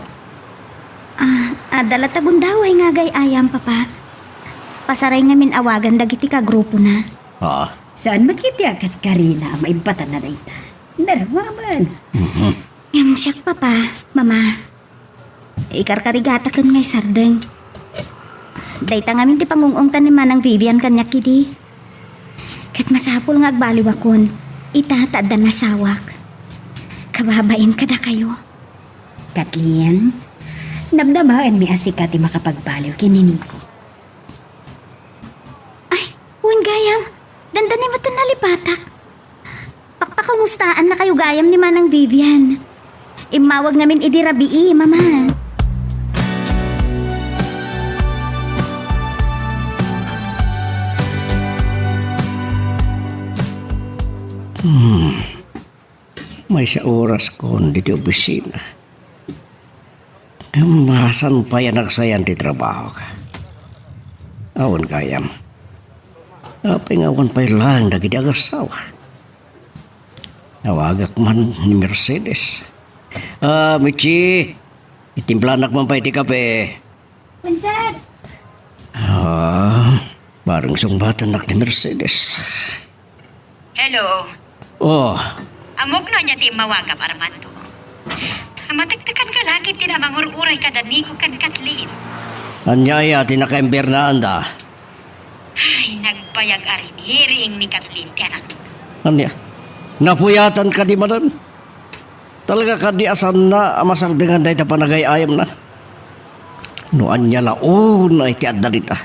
Ah, adda latta gundaway nga agay-ayam, Papa. Pasaray ngamin awagan dagiti kagrupona. Ah. Saan met iti a kas Karina a maimbatan na dayta? Narama man. Mhm. Ngem siak, Papa, Mama. Ikarkarigataken nga isardeng. Dayta ngamin ti pangung-ungtan ni Manang Vivian kaniak idi. Ket masapul nga agbaliwakon, ita ta adda nasawak. Kababain kadakayo. Kathleen, namnamaenmi a sika ti makapagbaliw ken ni Nico. Ay, wen gayam, dandani met nalipatak. Pakpakamustaannakayo gayam ni Manang Vivian. Immawag ngamin idi rabii, Mama. Hmm. Maysa oraskon ditoy opisina. Ngem saan pay a nagsayan ti trabahok? Awan gayam. Apay nga awan pay laeng dagiti agassawa? Awagak man ni Mercedes. Ah, Michi, itimplanak man pay ti kape. Wen sir. Ah, bareng sungbatannak ni Mercedes. Hello. Oh. Ammok no ania ti immawagam, Armando. Matektekanka la ket ti namangur-uray kada Nico ken Kathleen. Ania aya ti nakaimbernaanda? Ay, nagbayag a riniring ni Kathleen ti anak. Ania? Napuyatan kadi manen? Talaga kadi a saanna a masardengan dayta panagay-ayamna? No ania la unay ti adda dita?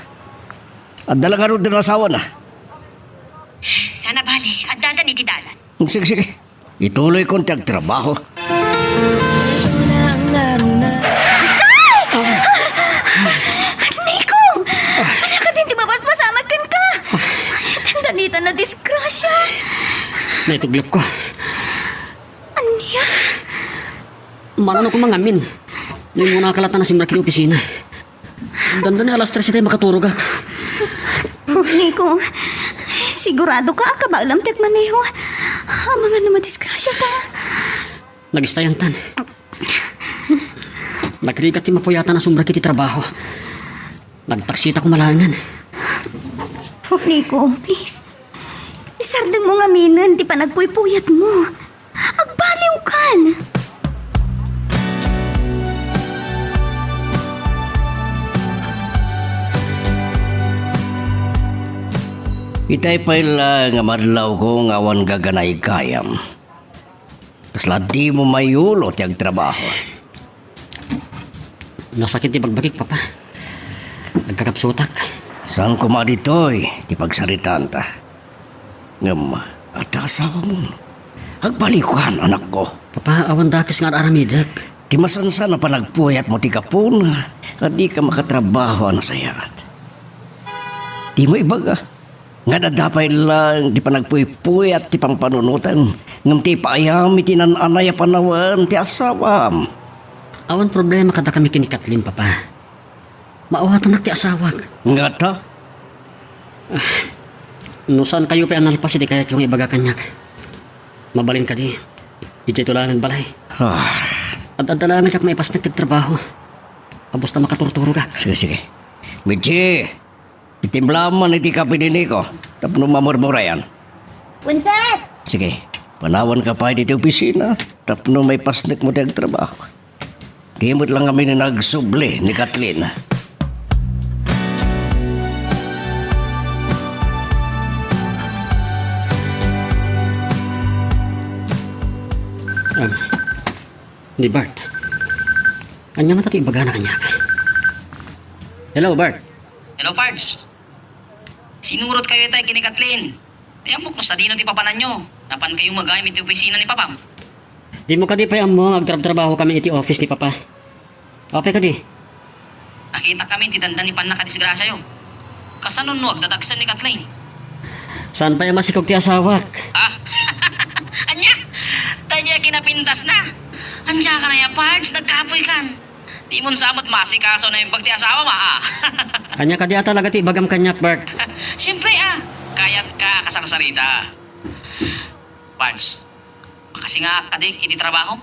Adda la ngarud ti asawana? Saan a bale, addadan iti dalan. Sige, sige. Ituloykon ti agtrabaho. Nico! Ania kadin ti mabasbasamak kenka? Dandanitan a disgrasya. Naituglep ko. Ania? Maano ko mangamin? Ni muna kalatan a simrek iti opisina. Dandani alas tres itay makaturogak. Nico, sigurado ka a kabaelam ti agmaneho? Amangan no madisgrasyata. Nagistayantan. Nagrigat ti mapuyatan a sumrek iti trabaho. Nagtaksita ko malaengen. Nico, please. Isardengmo ngaminen ti panagpuypuyatmo. Agbaliwkan! Itay pay la nga madlawko nga awan gaganay gayam. Kasla dimo mayulo ti agtrabaho. Nasakit ti bagbagik, Papa. Nagkakapsutak. Saan koma ditoy ti pagsaritaanta? Ngem, adda asawam? Agbaliwkan, anakko. Papa, awan dakes nga ar-aramidek. Ti masansan a panagpuyatmo ti gapuna a dika makatrabaho a nasayaat. Dimo ibaga nga adda pay laeng ti panagpuypuyat ti pampanunotem, ngem ti ipaayam iti naan-anay a panawen ti asawam. Awan problema kadakami ken ni Kathleen, Papa. Maawatanak ti asawak. Ngata? Ah, no saankayo pay a nalpas iti kayatyo nga ibaga kaniak, mabalin kadi, idiayto laeng balay. Ah. Ad-adda laeng diak maipasnek ti trabaho. Kabus ta makaturturogak. Sige, sige. Mitzi, itimlaam man iti kape ni Nico tapno mamurmurayan. Wen, sir! Sige, panawanka pay ditoy opisina tapno maipasnekmo ti agtrabaho. Di met la ngamin nga agsubli ni Kathleen. Ah, ni Bart. Ania ngata ti ibagana kaniak? Hello, Bart. Hello, Pards. Sinurotkayo itay ken ni Kathleen. Ti ammok no sadino ti papananyo. Napankayo magayam iti opisina ni Papam. Dimo kadi pay ammo nga agtrabtrabahokami iti office ni Papa? Apay kadi? Nakitakami ti dandani pannakadisgrasiayo. Kasano no agdadagsen ni Kathleen? Saan pay a masikog ti asawak? Ah? Ania? Tay diay kinapintasna. Ania ka na ya, Pards? Nagkapoykan. Dimon sa met maasikaso a naimbag ti asawam, ah. Ania kadi a talaga ti ibagam kaniak, Bart? Siempre, ah. Kayatka a kasarsarita. Pards, makasingaak kadi iti trabahom?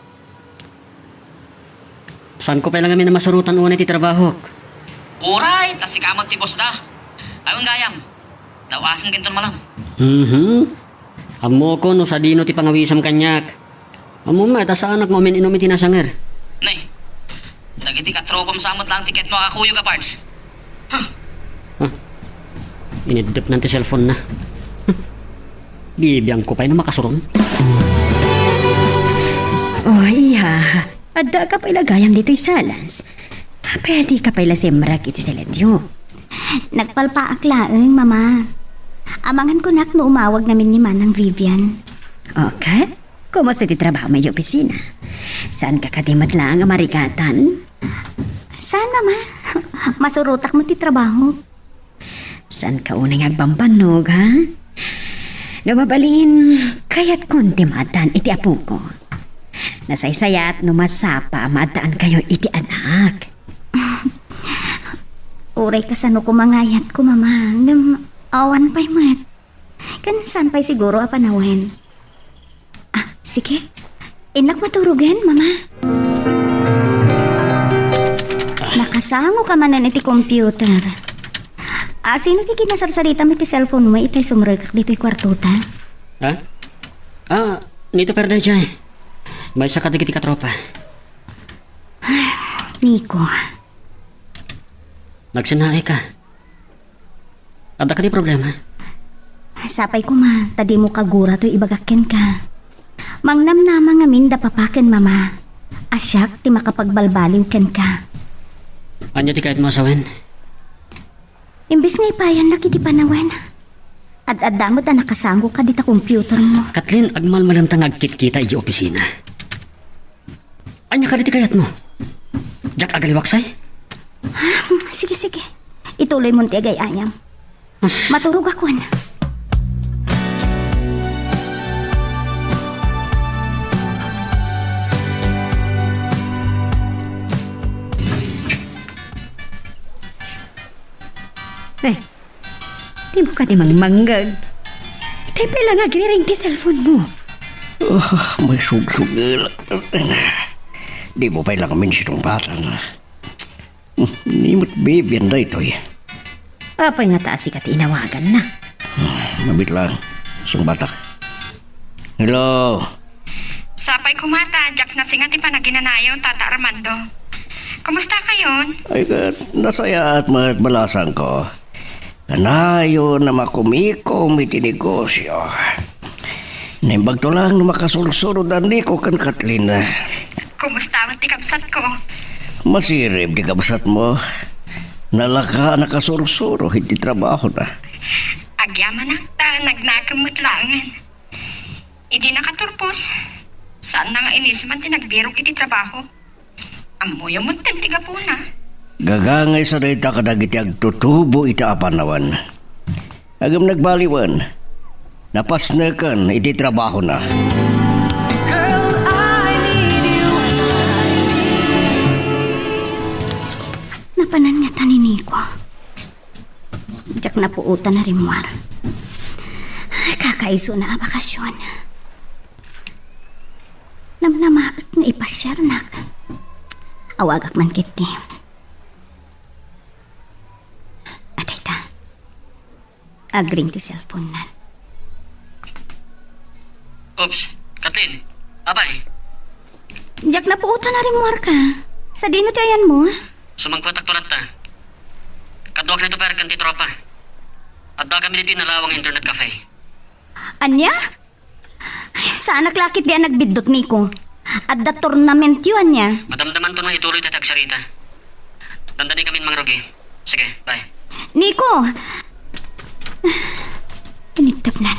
Saanko pay la ngamin a masurotan unay ti trabahok? Uray, ta sika met ti bossda. Awan gayam. Daw-asen kenton malam. Mhm. Ammokon no sadino ti pangawisam kaniak. Ammom met a saanak nga umin-inum iti nasanger. Nay, dagiti katropam sa met laeng ti ketmo a kakuyog a, Pards. Huh. Ah, iniddepnan ti cellphone-na. Huh. Bibiangko pay no makasuron. Oh, iya. Adda ka pay la gayam ditoy salas. Pwede ka pay la simrek iti siletyo. Nagpalpaak laeng, Mama. Amangan kunak no umawag ngamin ni Manang Vivian. Okay? Kumusta ti trabaho may opisina? Saan ka kadi met laeng a marigatan? Saan, Mama? Masurotak met ti trabaho. Saan ka unay nga agbambannog, ha? No mabalin, kayatkon ti maaddaan iti apoko. Nasaysayat no masapa a maaddaankayo iti anak. Uray kasano koma nga ayatko, Mama, ngem awan pay met. Ken saan pay siguro a panawen? Ah, sige. Innak maturogen, Mama. Nakasango ka manen iti computer. Ah, sino ti kinasarsaritam iti cellphone mo itay sumrekak ditoy kuartota? Ha? Ah, Nito Perdayjay. Maysa kadagiti katropa. Nico. Nagsennaay ka. Adda kadi problema? Sapay koma, ta dimo kagura toy ibagak kenka. Mangnamnama ngamin da papa ken mama a siak ti makapagbalbaliw kenka. Ania ti kayatmo a sawen? Imbes nga ipayannak iti panawen, ad-adda met a nakasangoka dita computermo. Kathleen, agmalmalemta nga agkitkita idiay opisina. Ania kadi ti kayatmo? Diak agaliwaksay? Sige, sige. Ituloymon ti agay-ayam. Maturogakon. Eh, dimo kadi mangmangngeg? Itay pay la nga agriring ti cellphone mo. Ah, maisugsugel. Dimo pay la ngamin sinungbatan. Hmm, ni met Vivian daytoy. Apay ngata a sika ti inawaganna? Hmm, mabit lang. Sungbatak. Hello? Sapay koma ta, diak nasinga ti panaginanayo, Tata Armando. Kumusta kayon? Ay, ket, nasayaat met balasangko. Kanayon a makumikom iti negosio. Naimbagto lang no makasursurod a Nico ken Kathleen. Kumusta met ti kabsatko? Masirib ti kabsatmo. Nalaka a nakasursuro iti trabahona. Agyamanak ta nagnakem met laengen. Idi nakaturpos, saanna nga iniseman ti nagbirok iti trabaho. Ammoyo met ti gapuna. Gagangaysa dayta kadagiti agtutubo iti apanawan. Ngem nagbaliwen, napasneken iti trabahona. Girl, I need you. Napanan ngata ni Nico. Diak napuotan a rimmuar. Kakaisuna a bakasion. Namnamaek nga ipasiarnak. Awagak man ketdi. Atay ta. Agring ti cellphone-nan. Oops, Kathleen, apay? Diak napuotan a rimmuarka. Sadino ti ayanmo? Sumangpetak to latta. Kaduak ni Topper ken ti tropa. Addakami ditoy nalawang internet cafe. Ania? Ay, saanak la ketdi a nagbiddut, Nico. Adda tournamentyo ania? Madamdamanto no ituloy ti agsarita. Dandanikamin mangrugi. Sige, bye. Nico! Inigtepnan.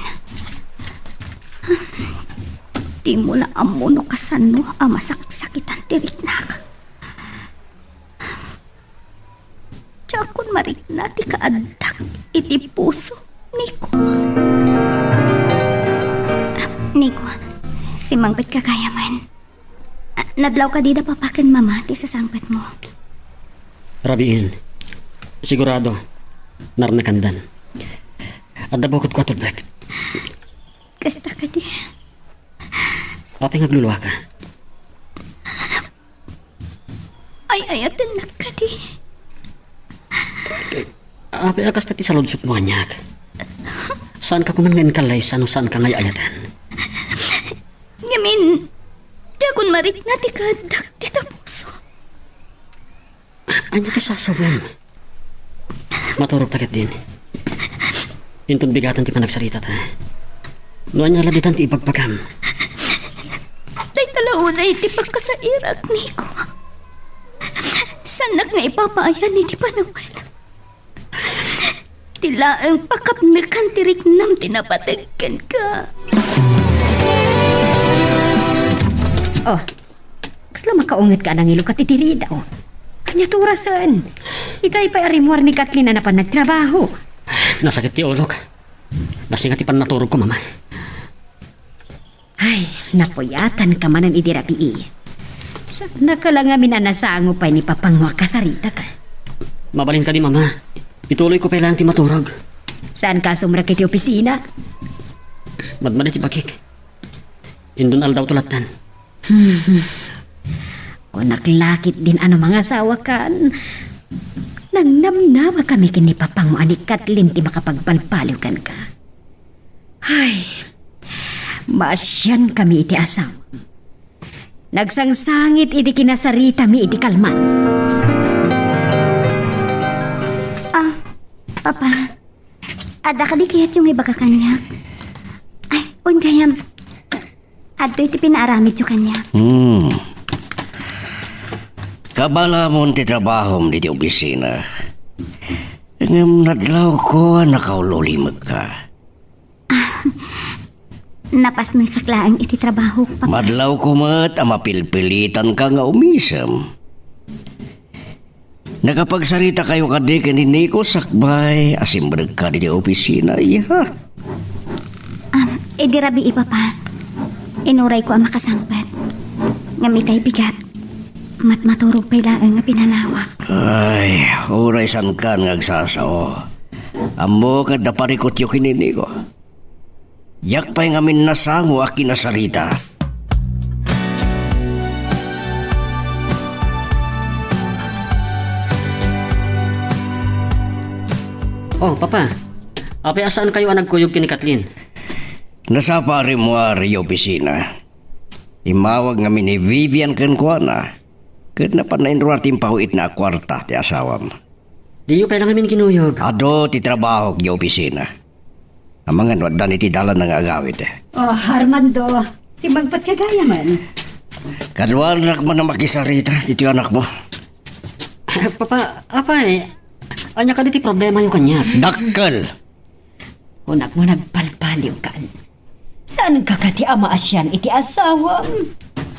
Dimo la ammo no kasano a masaksakitan ti riknak. Diakon marikna ti kaaddak iti puso, Nico. Ah, Nico, simmangpetka gayam. Ah, nadlaw kadi da papa ken mama ti sasangpetmo? Rabiin. Sigurado, narnakandan. Adda bukodko a tudnek. Kasta kadi. Apay nga agluluaka? Ay-ayatennak kadi. Apay a kasta ti saludsotmo, aniak? Saanka koma nga inkallaysa no saanka nga ay-ayaten? Ngamin, diakon marikna ti kaaddak dita puso. Ania ti sasawem? Maturogta ketdin. Inton bigatan ti panagsaritata. No ania la ditan ti ibagbagam? Dayta la unay ti pakasairak, Nico. Saannak nga ipapaayan iti panawen. Ti laeng pakapnekan ti riknam ti napateg kenka. Oh, kasla makaungetka a nangiloka ti diridaw. Ania ti orasen? Itay pay a rimmuar ni Kathleen a napan nagtrabaho. Nasakit ti ulok. Nasinga ti pannaturogko, Mama. Ay, napuyatanka manen idi rabii. Saannaka la ngamin a nasango pay ni papangmo a kasaritaka. Mabalin kadi, Mama. Ituloyko pay laeng ti maturog. Saanka a sumrek iti opisina? Madmadi ti bakik. Indon aldawto lattan. Hmm. Kunak la ketdin a no mangasawakan, nangnamnama kami ken ni papangmo a ni Kathleen ti makapagbalbaliw kenka. Ay, maasian kami iti asawam. Nagsangsangit idi kinasaritami iti kalman. Ah, Papa, adda kadi kayatyo nga ibaga kaniak? Ay, wen gayam. Adtoy ti pinaaramidyo kaniak. Hmm. Kabaelamon ti trabahom ditoy opisina. Ngem nadlawko a nakaulilimekka. Napasnekak laeng iti trabahok, Papa. Madlawko met a mapilpilitanka nga umisem. Nakapagsarita kayo kadi ken ni Nico sakbay a simrekka ditoy opisina, iha? Ah, idi rabii, Papa. Inurayko a makasangpet. Ngem itay bigat, matmaturog pay laeng nga pinanawak. Ay, uray saankan nga agsasao. Ammok nga adda parikutyo ken ni Nico. Diak pay ngamin nasango a kinasarita. Oh, Papa. Apay a saankayo a nagkuyog ken ni Kathleen? Nasapa a rimmuar idiay opisina. Immawag ngamin ni Vivian kenkuana. Ket napan nainruar ti impaw-itna a kuarta ti asawam. Diyo pay la ngamin kinuyog. Adu ti trabahok idiay opisina. Amangan no addan iti dalanna nga agawid. Oh, Armando, simmangpetka gayamen. Kaduanak man a makisarita ditoy anakmo. Papa, apay, ania kadi ti problemayo kaniak? Dakkel! Kunam nga nagbalbaliwkan. Saanka kadi a maasian iti asawam?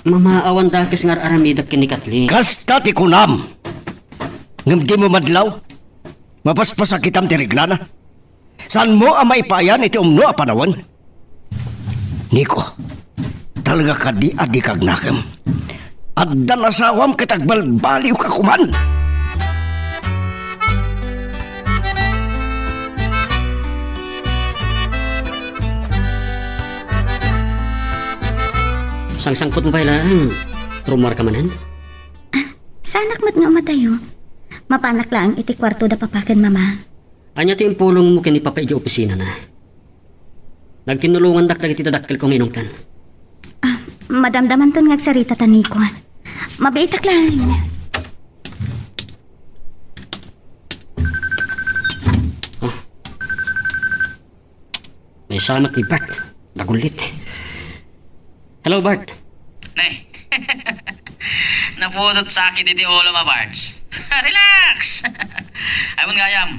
Mama, awan dakes nga ar-aramidek ken ni Kathleen. Kasta ti kunam! Ngem dimo madlaw? Mapaspasakitam ti reglana? Saanmo a maipayan iti umno a panawen? Nico, talaga kadi a dika agnakem? Addan asawam ket agbalbaliwka koman. Sangsangpetmo pay laeng. Rummuarka manen? Ah, saanak met nga umadayo. Mapanak laeng iti kuarto da Papa ken Mama. Ania ti impulongmo ken ni Papa idiay opisinana? Nagkinnulongandak dagiti dadakkelko nga inungtan. Ah, madamdamanton nga agsarita ta, Nico. Mabiitak laeng. Oh. Naisamak ni Bert. Nagullit. Hello, Bert. Nay. Napudot sakit iti ulom a, Bards. Relax! Awan gayam.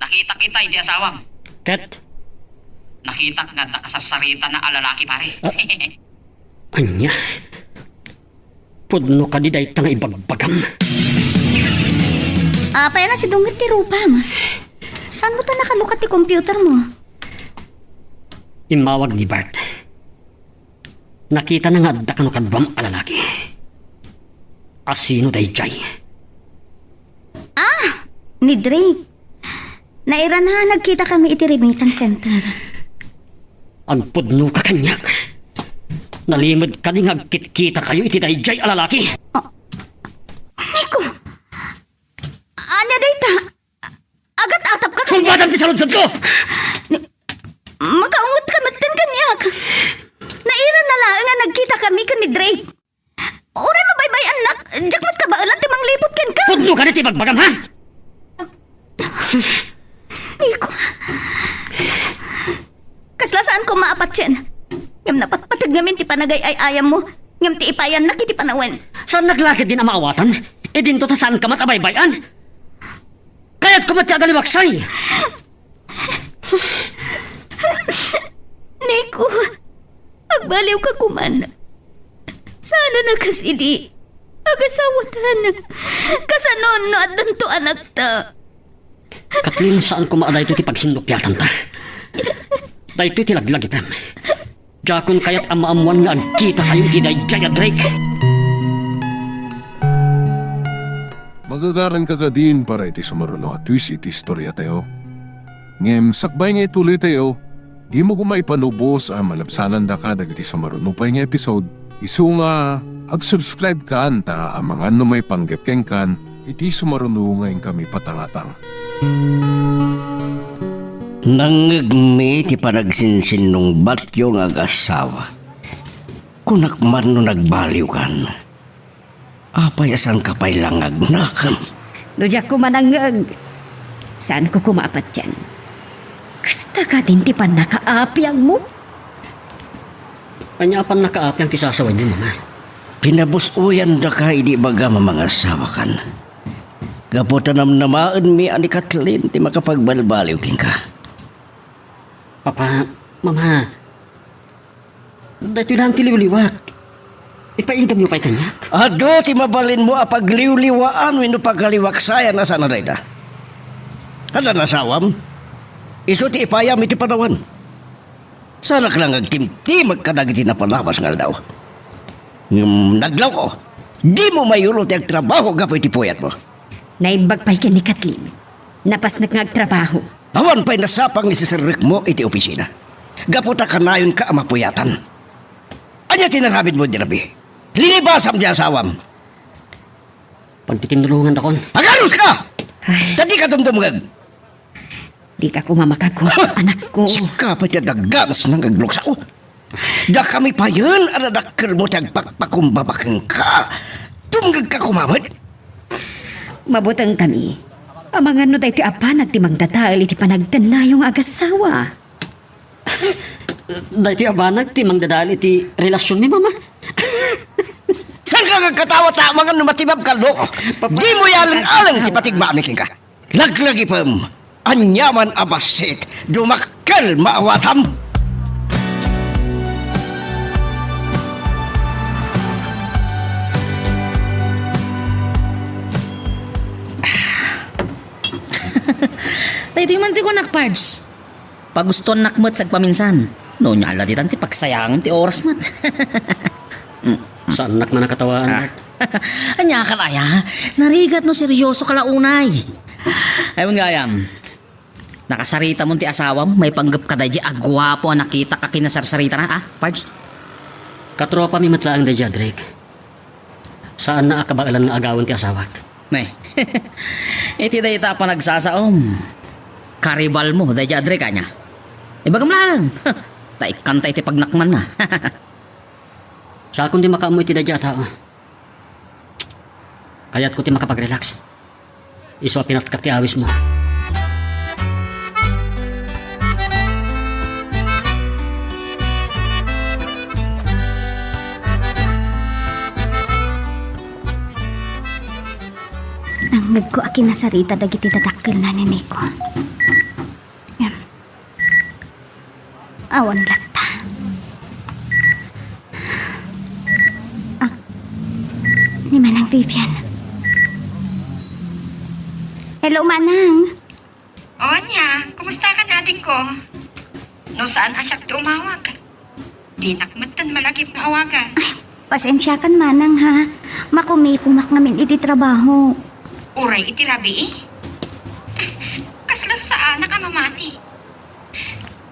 Nakitak itay ti asawam. Ket? Nakitak nga adda kasarsaritan a lalaki, pare. Ah, ania? Pudno kadi dayta nga ibagbagam? Apay a nasidungit ti rupam? Saanmo ta nakalukat ti computermo? Immawag ni Bart. Nakitana nga adda kano kaduam a lalaki. Asino daydiay? Ah! Ni Drake. Nairana a nagkitakami iti remittance center. Agpudnoka kaniak. Nalimed kadi nga agkitkitakayo iti daydiay a lalaki? Ah, Nico! Ania dayta? Agat-atapka kaniak? Sungbatam ti saludsodko! Ni-, makaungetka metten kaniak. Nairana laeng a nagkitakami ken ni Drake. Uray mabaybay-annak, diak met kabaelan ti mangliput kenka. Pudno kadi ti ibagbagam, ha? Nico, kasla saanko maapatien. Ngem napatpateg ngamin ti panagay-ay-ayammo, ngem ti ipayannak iti panawen. Saannak la ketdin a maawatan? Idinto ta saanka met a baybay-an. Kayatko met ti agaliwaksay. Nico, agbaliwka koman. Saan a kas idi. Agasawatan. Kasano no addanto anakta? Kathleen, saan koma a daytoy ti pagsinnupiatanta. Daytoy ti laglagipem. Diakon kayat a maammoan nga agkitakayo iti daydiay a Drake. Magagaranka kadin para iti sumaruno a twist iti istoriatayo. Ngem sakbay nga ituloytayo, dimo koma ipanubos a malabsanandaka dagiti sumaruno pay nga episode. Isu nga, ag-subscribe kan ta amangan no maipanggep kenkan iti sumaruno nga inkami patangatang. Nangngegmi ti panagsinsinnungbatyo nga agasawa. Kunak man no nagbaliwkan. Apay a saanka pay la nga agnakem? No diak koma nangngeg, saanko koma a patien. Kasta kadin ti pannakaapiangmo? Ania a pannakaapian ti sasawen, Mama? Pinabus-oyandaka idi ibagam a mangasawakan. Gapu ta namnamaenmi a ni Kathleen ti makapagbalbaliw kenka. Papa, Mama, daytoy laeng ti liwliwak. Ipaidamyo pay kaniak. Adu ti mabalinmo a pagliwliwaan wenno pagkaliwaksayan a saan a dayta. Adda asawam? Isu ti ipayam iti panawen. Saanak la nga agtimtimek kadagiti napalabas nga aldaw. Ngem nadlawko, dimo mayulo ti agtrabaho gapu iti puyatmo. Naimbag pay ken ni Kathleen. Napasnek nga agtrabaho. Awan pay nasapang nga iseserrekmo iti opisina. Gapu ta kanayonka a mapuyatan. Ania ti inaramidmo idi rabii? Linibasam ti asawam. Pagtitinulongantakon. Aganuska! Ay. Ta dika dumdumngeg. Dika koma makagwa, anakko. Sika pay ti adda ganas nga agluksaw. Dakami payen a nadakkelmo ti agpakpakumbaba kenka. Dumngegka koma met. Mabutengkami. Amangan no daytoy a banag ti mangdadael iti panagtennayo nga agasawa. Daytoy a banag ti mangdadael iti relasionmi, Mama. Saanka nga agkatawa ta amangan no matibabka, loko? Papa, dimo ialeng-aleng ti patigmami kenka. Laglagipem, aniaman a bassit, dumakkel maawatam. Daytoy man ti kunak, Pards. Pagustoannak met sagpaminsan. No, ania la ditan ti pagsayangem ti oras met. Saannak man a katawaan. Ah. Ania ka aya? Narigat no seryosoka la unay. Ay, wen gayam. Nakasaritamon ti asawam, maipanggep kadaydi a guapo a nakitak a kinasarsaritana, ah, Pards? Katropami met laeng daydi a Drake. Saanna a kabaelan nga agawen ti asawak. Ne. Iti dayta a panagsasaom, karibalmo daydi a Drake, ania? Ibagam laeng. Ta ikkanta iti pagnakmanna. Siakon ti makaammo iti daydi a tao. Kayatko ti makapag-relax. Isu a pinatkak ti awismo. Nangngegko a kinasarita dagiti dadakkelna ni Nico. Ngem, awan latta. Ah, ni Manang Vivian. Hello, Manang. O, ania, kumusta ka, adikko? No saan a siak ti umawag? Dinak metten malagip nga awagan. Ay, pasensiakan, Manang, ha? Makumikumak ngamin iti trabaho. Uray iti rabii? Kasla saanak a mamati.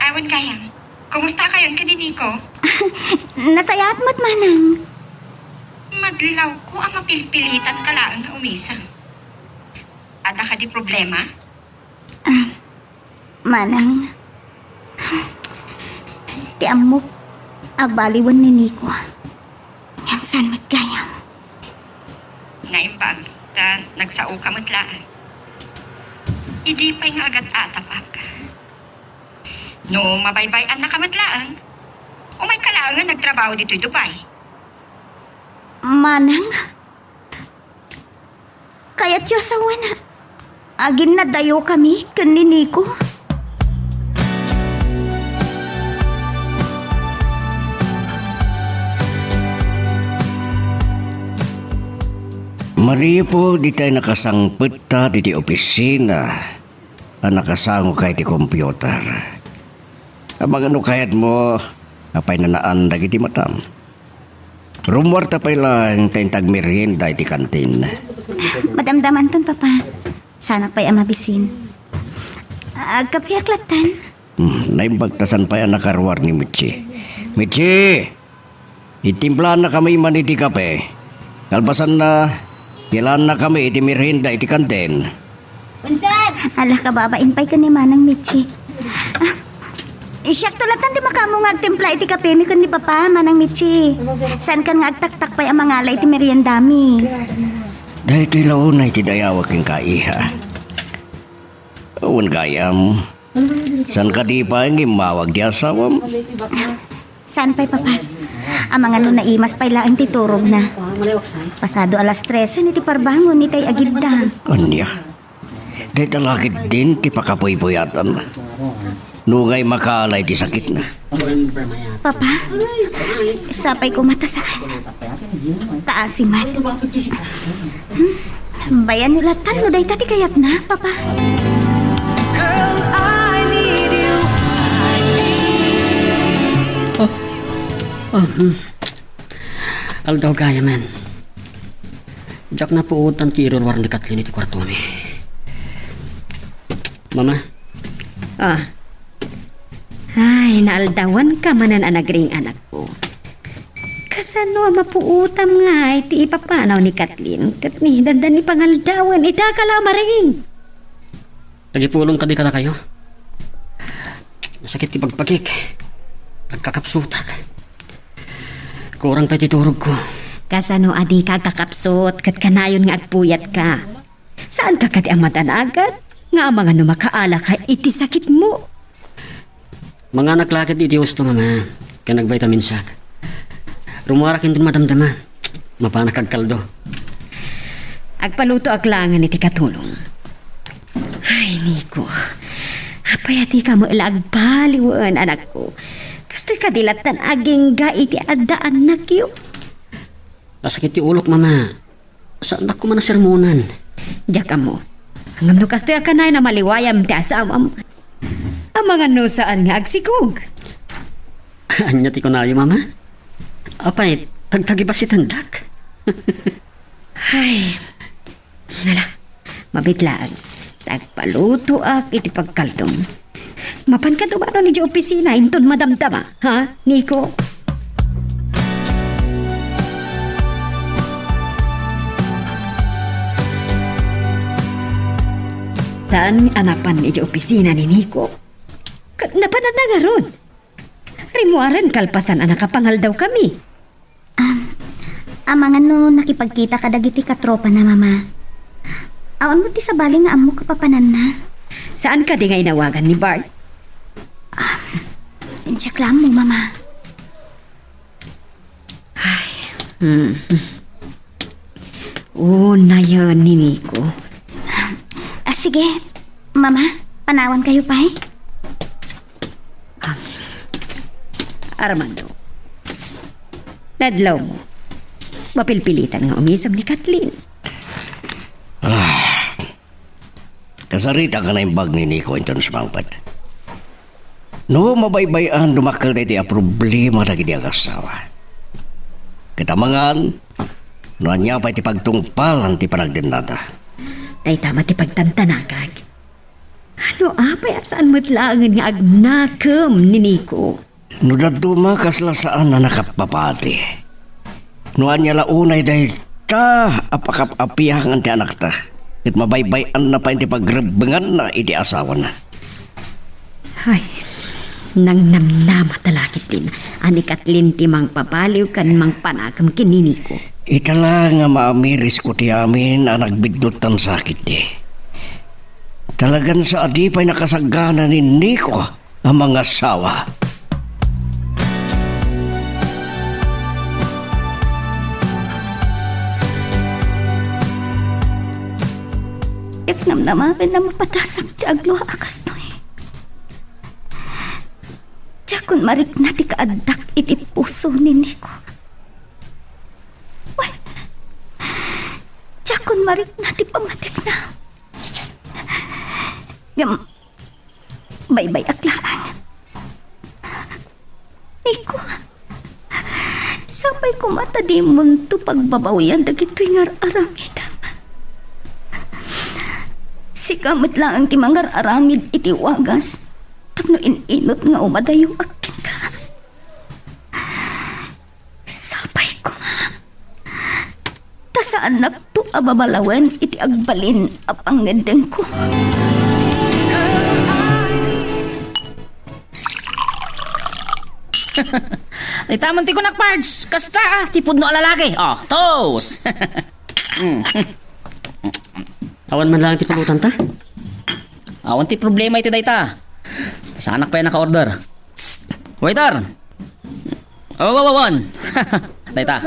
Awan gayam, kumusta kayon ken ni Nico? Nasayaat met, Manang. Madlawko a mapilpilitanka laeng nga umisem. Adda kadi problema? Ah, Manang, ti ammok a baliwen ni Nico. Ngem saan met gayam? Naimbag ta nagsaoka met laeng. Idi pay nga agat-atapak. No mabaybay-annaka met laeng, umayka laeng nga nagtrabaho ditoy Dubai. Manang? Kayatyo a sawen a aginnadayokami ken ni Nico? Maripo ditay nakasangpetta diti opisina a nakasangoka iti computer. Amangan no kayatmo a paynanaan dagiti matam. Rummuarta pay laeng ta inta agmerienda iti kantin. Madamdamanton, Papa. Saanak pay a mabisin. Agkapeak lattan. Hmm, naimbag ta saan pay a nakaruar ni Mitchi. Mitchi! Itimplaan nakami man iti kape. Kalpasanna, pilaanna kami iti merienda iti kantin. Unsan? Ala, kababain pay ken ni Manang Mitchi. Ah, siakto lattan ti makaammo nga agtimpla iti kapemi ken ni Papa, Manang Mitchi. Saankan nga agtaktak pay a mangala iti meriendami. Daytoy la unay ti dayawek kenka, iha. Awan gayam. Saan kadi pay nga immawag ti asawam? Saan pay, Papa? Amangan no naimas pay laeng ti turogna. Pasado alas trese ni ti parbangon ni tay agidda. Ania? Dayta la ketdin ti pakabuybuyatanna. Nungay makaala iti sakitna. Papa, sapay koma ta saan. Kaasi met. Hmm? Bayan yo latan no dayta ti kayatna, Papa. Girl, I need you. Oh. Oh, hmm. Aldaw gayam. Diak napuotan ti iruruar ni Kathleen iti kuartomi. Mama? Ah. Ay, naaldawanka manen a nagring, anakko. Kasano a mapuotam ngay ti ipapanaw ni Kathleen ket ni dandani pangaldawen ita ka la maring? Nagipulong kadi kadakayo? Nasakit ti bagbagik. Agkakapsutak. Kurang pay ti turogko. Kasano a dika agkakapsut ket kanayon nga agpuyatka? Saanka kadi a madanagan nga amangan no makaalaka iti sakitmo? Manganak la ket iti husto, Mama, ken agvitaminsak. Rummuarak inton madamdama. Mapanak agkaldo. Agpalutoak laengen iti katulong. Ay, Nico. Apay a dika met la agbaliwen, anakko? Kastoy kadi lattan agingga iti adda annakyo? Nasakit ti ulok, Mama. Saandak koma a sermonan. Diak ammo. Ngem no kastoy a kanayon a maliwayam ti asawam, amangan no saan nga agsikog. Ania ti kunayo, Mama? Apay, tagtagibasitendak? Ay, nala, mabiit laeng. Agpalutoak iti pagkaldom. Mapanka dumanon idiay opisina inton madamdama, ha, Nico? Saan a napan idiay opisina ni Nico? Ka-, napananna ngarud. Rimmuaren kalpasan a nakapangaldawkami. Am, amangan no nakipagkita kadagiti katropana, Mama. Awan met ti sabali nga ammok a papananna. Saan kadi nga inawagan ni Bart? Am, diak la ammo, Mama. Ay, hmm. Unayen ni Nico. Ah, sige, Mama, panawankayo pay. Am, Armando, nadlawmo. Mapilpilitan nga umisem ni Kathleen. Ah, kasarita nga naimbag ni Nico inton sumangpet. No, mabaybay-an dumakkel daytoy a problema dagiti agassawa. Ket amangan, no ania pay ti pagtungpalan ti panagdennada. Dayta met ti pagtantanagak. No apay a saan met laengen nga agnakem ni Nico? No dadduma, kasla saan a nakapapati. No ania la unay dayta a pakap-apiangan ti anakta, ket mabaybay-anna pay ti pagrebbenganna iti asawana. Ay, nangnamnama ta la ketdin a ni Kathleen ti mangpabaliw ken mangpanakem ken ni Nico. Ita la nga maamirisko ti amin a nagbidduttan sakitdi. Talagan sa a di pay nakasagana ni Nico a mangasawa. Diak namnamaen a mapatasak ti aglua a kastoy. Diakon marikna ti kaaddak iti puso ni Nico. Wen, diakon marikna ti pammatikna. Ngem, baybay-ak laeng. Nico, sapay koma ta dimonto pagbabawian dagitoy nga ar-aramidem. Sika met laeng ti mangar-aramid iti wagas tapno in-inut nga umadayoak kenka. Sapay koma ta saannakto a babalawen iti agbalin a pangngeddengko. Itaman ti kunak, Pards. Kasta, ah, ti pudno a lalaki. Oh, toast. Mm. Awan man lang ti pulutan ta? Awan ti problema iti dayta. Saanak pay a naka-order. Psst! Waiter! Oh, oh, oh, on. Dayta.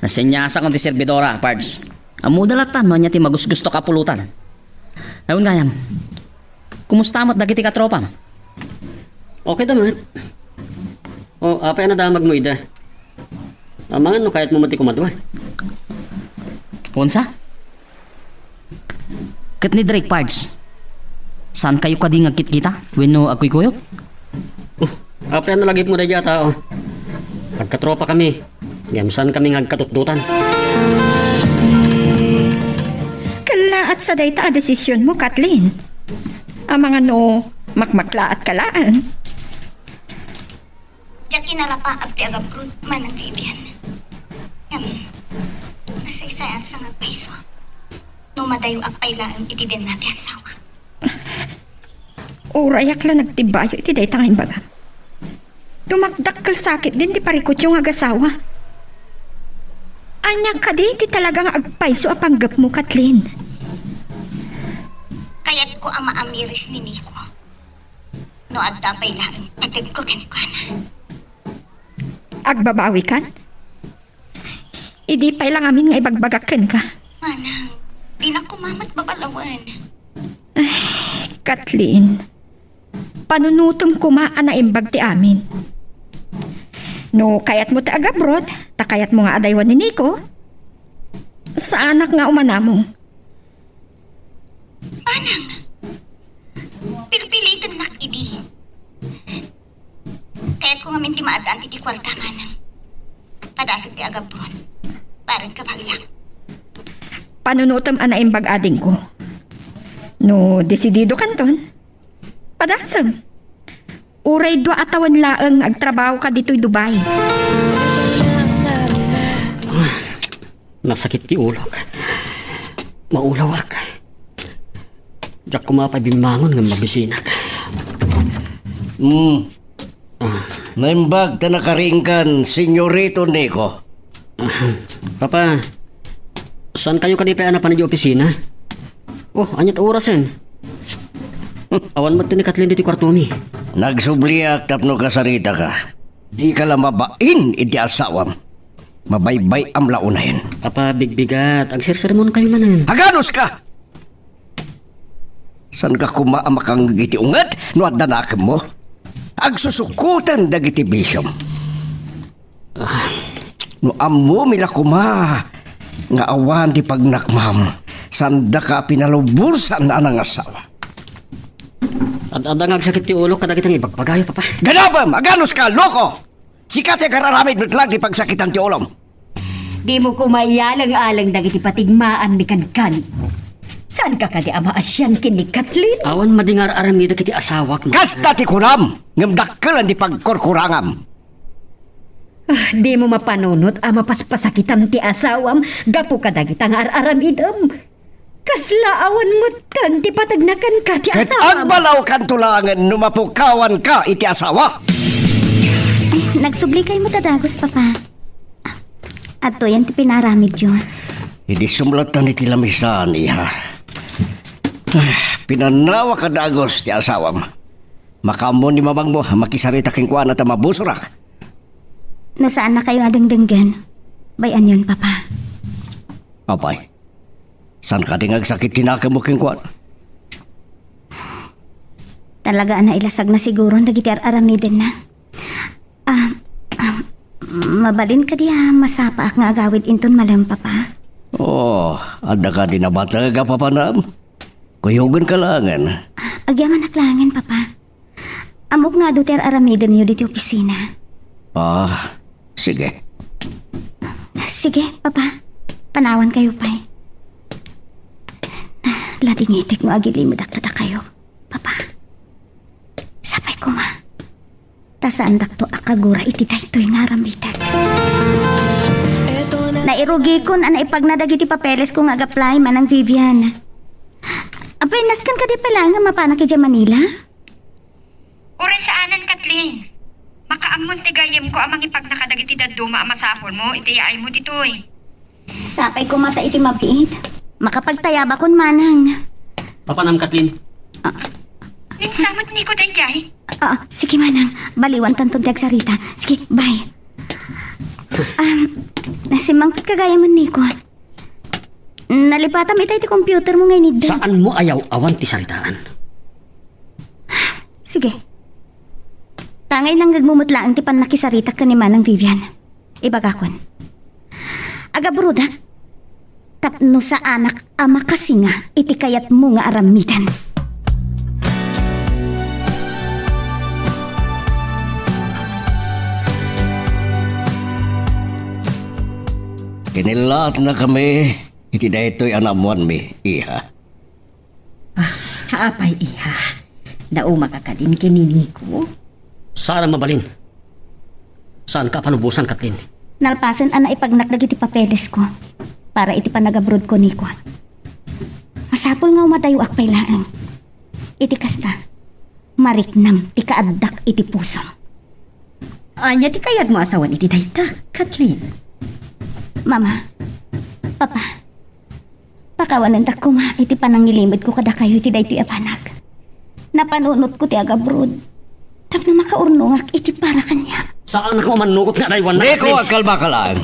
Nasenyasak ti servidora, Pards. Ammoda latta no ania ti magusgusto ka pulutan. Ayon gayam. Kumusta met dagiti katropam? Okay da met. O, apay a nadamagmo ida? Amangan no kayatmo met ti kumadua. Kunsa? Ket ni Drake, Pards? Saan kayo kadi nga agkitkita wenno agkuykuyog? Oh, apay a nalagipmo daydiay a tao? Agkatropa kami, ngem saan kami nga agkatutdotan. Kellaat sa dayta a desisionmo, Kathleen. Amangan no makmaklaat ka laeng. Diak inarapaap ti agabrod, Manang Vivian. Ngem, nasaysay-ansa nga agpayso no madayoak pay laeng iti denna ti asawa. Urayak la nagtibayo iti dayta nga imbagam. Dumakdakkel sakitdin ti parikutyo nga agasawa. Ania kadi ti talaga nga agpayso a panggepmo, Kathleen? Kayatko a maamiris ni Nico. No adda pay laeng pategko kenkuana. Agbabawikan? Idi pay la ngamin nga ibagbagak kenka. Manang, dinak koma met babalawen. Ay, Kathleen, panunotem koma a naimbag ti amin. No kayatmo ti agabrod, ta kayatmo nga adaywan ni Nico, saanak nga umanamong. Manang, pilpilitennak idi. Kayatko ngamin ti maaddaan iti kuarta, Manang. Padasig ti agabrod. Bareng ka, Manang. Panunotem a naimbag, adingko. No desidido kanton, padasig. Uray dua a tawen laeng nga agtrabaho ka ditoy Dubai. Nasakit ti ulok. Maulawak. Diak koma pay bimmangon ngem mabisinak. Hmm. Ah. Naimbag ta nakaringkan, Senyorito Nico. Ah, Papa, saan kayo kadi pay a napan idiay opisina? Oh, ania ti orasen? Awan met ni Kathleen ditoy kuartomi. Nagsubliak tapno kasaritaka. Dika la mabain iti asawam. Mabaybay-am la unayen. Papa, bigbigat. Agsersermon kayo manen. Aganos ka! Saan ka koma a makangngeg iti unget no adda nakemmo? Agsusukoten dagiti bisiom. Ah. No ammomi la koma nga awan ti pagnakmam, saandaka a pinalubosan a nangasawa. Ad-, adda nga agsakit ti ulok kadagiti nga ibagbagayo, Papa. Ganabem! Aganos ka, loko! Sika ti agararamid met laeng ti pagsakitan ti ulom. Dimo koma iyaleng-aleng dagiti patigmaanmi kenka. Saanka kadi a maasian ken ni Kathleen? Awan madi nga ar-aramidek iti asawak, Ma. Kasta ti kunam, ngem dakkelan ti pagkurkurangam. Ah, dimo mapanunot a mapaspasakitam ti asawam gapu kadagita nga ar-aramidem. Kasla awan metten ti pategna kenka ti asawam. Ket agbalawkanto laengen no mapukawanka iti asawa. Ay, nagsublikaymo ta dagus, Papa. Adtoyen ti pinaramidyo. Idi sumlatan iti lamisaan, iha. Ah, pinannawak a dagus ti asawam. Makaammo ni mamangmo a makisarita kenkuana ta mabusorak. No saannakayo a dengdenggen, bay-anyon, Papa. Apay, saan kadi nga agsakit ti nakemmo kenkuana? Talaga a nailasagna siguron dagiti ar-aramidenna. Ah, ah, mabalin kadi a masapaak nga agawid inton malem, Papa? Oh, adda kadi nabateg a papanam? Kuyogenka laengen. Agyamanak laengen, Papa. Ammok nga adu ti ar-aramidenyo ditoy opisina. Ah, sige. Sige, Papa. Panawankayo pay. Ladingitek no agilimedak kadakayo, Papa. Sapay koma. Ta saandakto a kagura iti daytoy nga aramidek. Nairugikon a naipagna dagiti papelesko nga ag-apply, Manang Vivian. Apay, nasken kadi pay laeng nga mapanak idiay Manila? Uray saanen, Kathleen. Makaammon ti gayyemko a mangipagna kadagiti dadduma a masapulmo iti yaaymo ditoy. Sapay koma ta iti mabiit, makapagtayabakon, Manang. Papanam, Kathleen. Ah. Ninsamat ni ko daydiay? Ah, sige, Manang. Baliwantanton ti agsarita. Sige, bye. Ah, simangpet ka gayam, Nico. Nalipatam itay ti computer mo nga inidda. Saanmo a yaw-awan ti saritaan? Sige. Tangay nangngegmo met laeng ti pannakisaritak ken ni Manang Vivian. Ibagakon. Agabrodak. Tapno saanak a makasinga iti kayatmo nga aramiden. Kinillaatnakami iti daytoy a naammoanmi, iha. Ah, apay, iha? Naumak a kadin ken ni Nico? Saan a mabalin. Saanka a palubosan, Kathleen. Nalpasen a naipagnak dagiti papelesko para iti panagabrodko, Nico. Masapul nga umadayoak pay laeng. Iti kasta, mariknam ti kaaddak iti pusom. Ania ti kayatmo a sawen iti dayta, Kathleen? Mama, Papa, pakawanendak koma iti panangilimedko kadakayo iti daytoy a banag. Napanunotko ti agabroad tapno makaurnongak iti para kaniak. Saanak nga umannukot nga adaywannak, Nico, Kathleen. Agkalmaka laeng.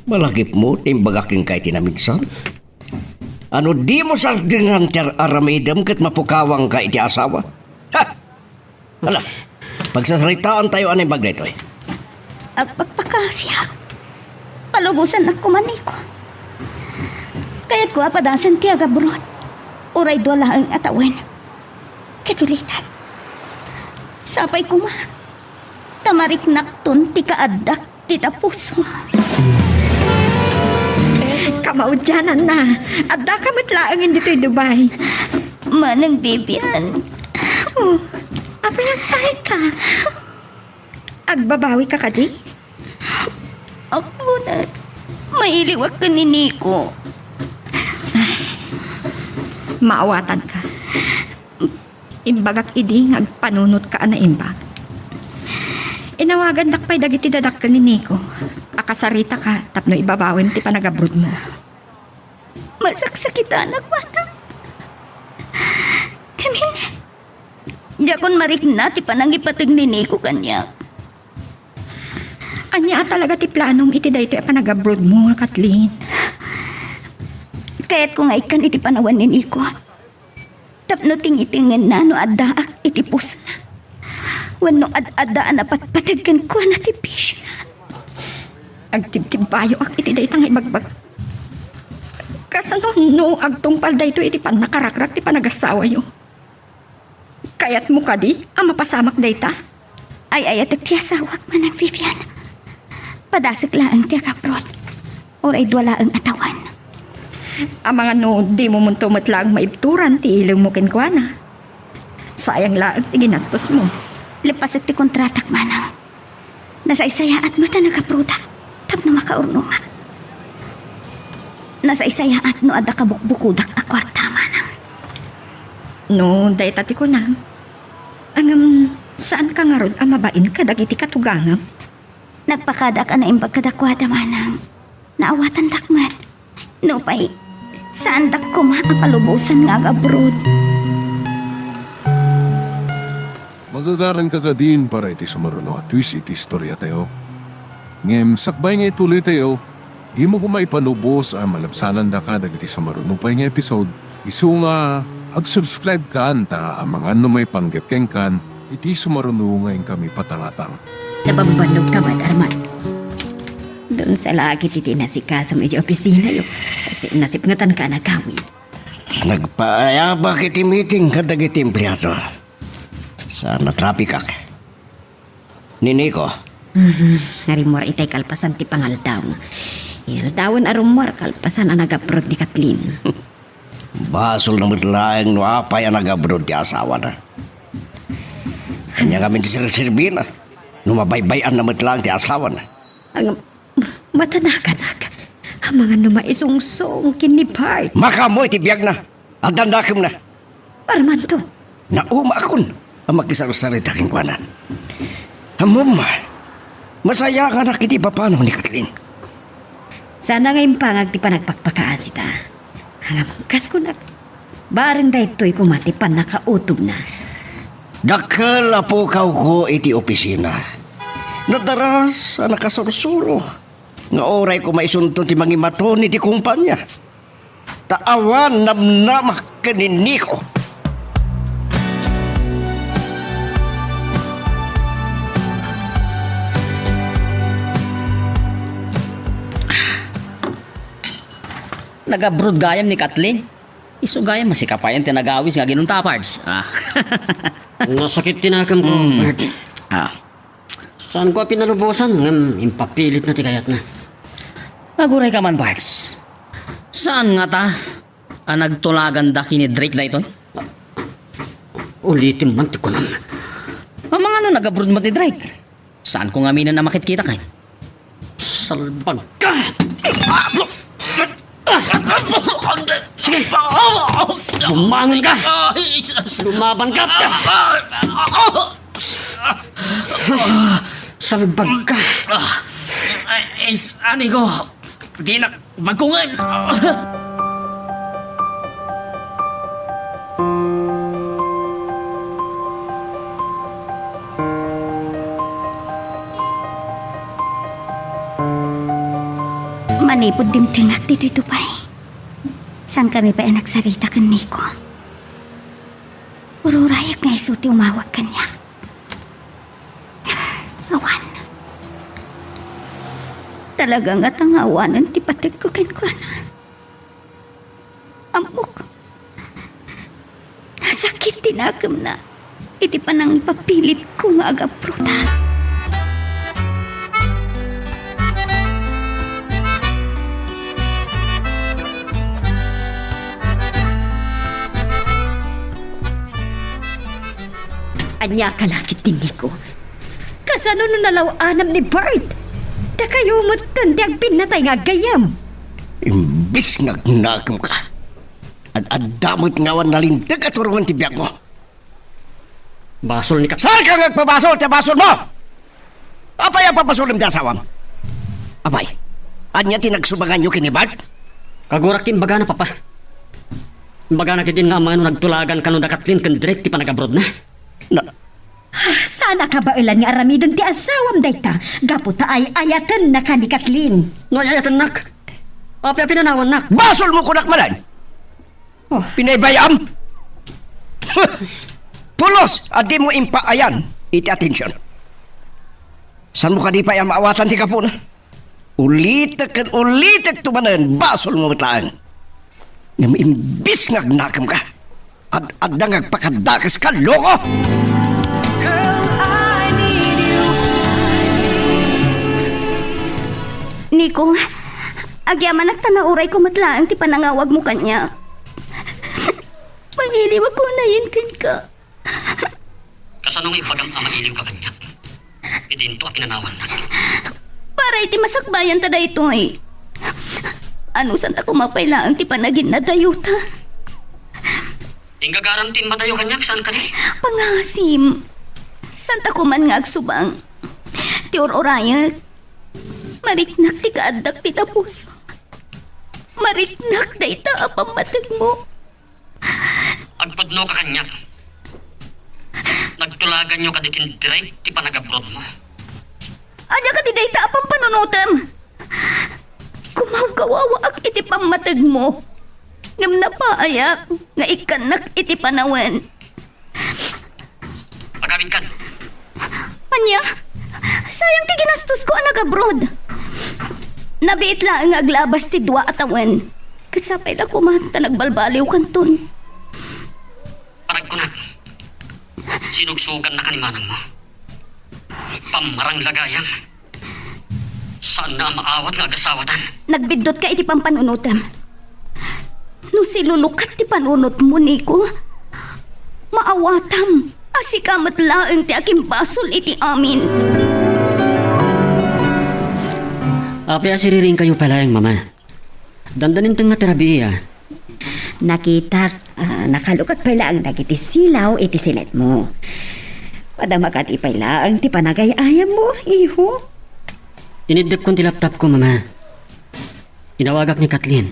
Malagipmo ti imbagak kenka iti naminsan. Ano, dimo sardingan ti ar-, aramidem ket mapukawangka iti asawa? Ha! Ala, pagsasaritaantayo a naimbag daytoy. Agpakpakasiak. Palubosannak koma, Nico. Kayatko a padasen ti agabroad. Uray dua laeng a tawen. Ket ulitan. Sapay koma. Ta mariknakton ti kaaddak ti tapuso. Kamaudiananna, addaka met laengen ditoy Dubai. Manang Vivian. Oh, apay agsaika? Agbabawika kadi? Apo, Nat. Mailiwak ken ni Nico. Ay, maawatanka. Imbagak idi nga agpanunotka a naimbag. Inawagandak pay dagiti dadakkel ni Nico a kasaritaka tapno ibabawem ti panagabrodmo. Masaksakitanak, manang. Kamin, diakon marikna ti panangipateg ni Nico kaniak. Ania a talaga ti planom iti daytoy a panagabrodmo, Kathleen? Kayatko nga ikkan iti panawen ni Nico. Tapno tingitengenna no addaak iti pusona. Wenno ad-adda a napatpateg kenkuana ti bisian. Agtibtibbayoak iti dayta nga ibagbagak. Kasano no agtungpal daytoy iti pannakarakrak ti panagasawayo? Kayatmo kadi a mapasamak dayta? Ay-ayatek ti asawak, Manang Vivian. Padasek laeng ti agabroad. Uray dua laeng a tawen. Amangan no dimo monto met laeng maibturan ti ilewmo kenkuana. Sayang laeng ti ginastosmo. Leppasek ti kontratak, manang. Nasaysayaat met a nagabrodak tapno makaurnongak. Nasaysayaat no adda kabukbukodak a kuarta, manang. No dayta ti kunam, ngem saanka ngarud a mabain kadagiti katugangam? Nagpakadaak a naimbag kadakuada, manang. Naawatandak met. Nupay, saandak koma a palubosan nga agabroad. Magagaranka kadin para iti sumaruno a twist iti istoriatayo. Ngem sakbay nga ituloytayo, dimo koma ipalubos a malabsanandaka dagiti sumaruno pay nga episode. Isu nga, ag-subscribe kan ta amangan no maipanggep kenkan iti sumaruno nga inkami patangatang. Nabambannog ka met, Armand. Doon sa lagi ti inasikasom iti opisinayo. Kasi nasipngetan ka na kami. Nagpaayabak iti meeting kadagiti empleado. Sa natrapikak. Ni Nico. Mhm. Narimmuar itay kalpasan ti pangaldaw. Inaldawen a rummuar kalpasan a nagabroad ni Kathleen. Basol na met laeng no apay a nagabroad ti asawana. Ania ngamin ti serserbina no mabaybay-an na met laeng ti asawana? Ang matanakanak, amangan no maisungsong ken ni Bart. Makaammo iti biagna. Addan dakemna. Armando. Naumaakon a makisarsarita kenkuana. Ammom, masayanganak iti ipapanaw ni Kathleen. Sana nga impangag ti panagpakpakaasita. Ngem kas kunak, bareng daytoy koma ti pannakautobna. Dakkel a pukawko iti opisina. Nadaras a nakasursuro nga uray koma isunto ti mangimaton iti kumpania. Ta awan namnamak ken ni Nico. Nag-abroad gayam ni Kathleen? Isu gayam, masikapayan ti nagawis nga aginunta, Pards. Ah. Nasakit ti nakemko, Mm. Bert. Ah. Saanko a pinalubosan, ngem impapilitna ti kayatna. Aguray ka man, Pards. Saan ngata a nagtulaganda ken ni Drake daytoy? Ulitem man ti kunam. Amangan no nag-abroad met ni Drake? Saanko ngaminen a makitkita ken? Salbag ka! Sige! Bumangon ka! Lumaban ka! Salbag ka! Ay, ay, Nico, dinak bagungan. Manipud dimtengak ditoy Dubai, saankami pay a nagsarita ken Nico. Ururayak nga isu ti umawag kaniak. Awan. Talaga ngata nga awanen ti pategko kenkuana. Ammok, nasakit ti nakemna iti panangipapilitko nga agabroad. Ania ka la ket ti Nico? Kasano no nalaw-anam ni Bart? Dakayo metten ti agpinnatay nga aggayam. Imbis nga agnakemka, ad-adda met nga awan nalinteg a turongen ti biagmo. Basol ni Kat- Saanka nga agpabasol ti basolmo? Apay a pabasolem ti asawam? Apay, ania ti nagsubanganyo ken ni Bart? Kagurak ti imbagana, Papa. Imbagana ketdin nga amangan no nagtulagan kano da Kathleen ken Drake ti panagabroadna. Na- Saan a kabaelan nga aramiden ti asawam dayta gapu ta ay-ayatennaka ni Kathleen. No ay-ayatennak, apay a pinanawannak? Basolmo kunak manen! Oh. Pinaybay-am? Pulos a dimo impaayan iti atension. Saanmo kadi pay a maawatan ti gapuna? Ulitek ken ulitekto manen, basolmo met laeng. Ngem imbis nga agnakemka, ad-adda nga agpakadakeska, loko! Girl, I need you. Nico, agyamanak ta naurayko met laeng ti panangawagmo kaniak. Mangiliwak unayen kenka. Kasano nga ibagam a mailiwka kaniak? Idinto a pinanawannak. Para iti masakbayanta daytoy. Anusanta koma pay laeng ti panaginnadayota? Inggagaram ti immadayo kaniak, saan kadi? Pangasim. Santa koman nga agsubang. Ti ur-urayek. Mariknak ti kaaddak dita puso. Mariknak dayta a pammategmo. Agpudnoka kaniak. Nagtulaganyo kadi ken Drake ti panagabroadmo. Ania kadi dayta a pampanunotem? Gumawgawaak iti pammategmo, ngem napaayak nga ikkannak iti panawen. Agabidkan. Ania? Sayang ti ginastosko a nagabroad. Nabiit laeng nga aglabas ti dua a tawen. Ket sapay la koma ta nagbalbaliwkanton. Panagkunak, sinugsogannaka ni manangmo. Pammarang la gayam. Saanna a maawat nga agasawatan. Nagbiddutka iti pampanunotem. No silulukat ti panunotmo, Nico, maawatam a sika met laeng ti akimbasol iti amin. Apay a siriringkayo pay laeng, Mama? Dandaninteng nga ti rabii, a. Nakitak, ah, nakalukat pay laeng dagiti silaw iti sinetmo. Madama kadi pay laeng ti panagay-ayammo, iho. Iniddepkon ti laptopko, Mama. Inawagak ni Kathleen.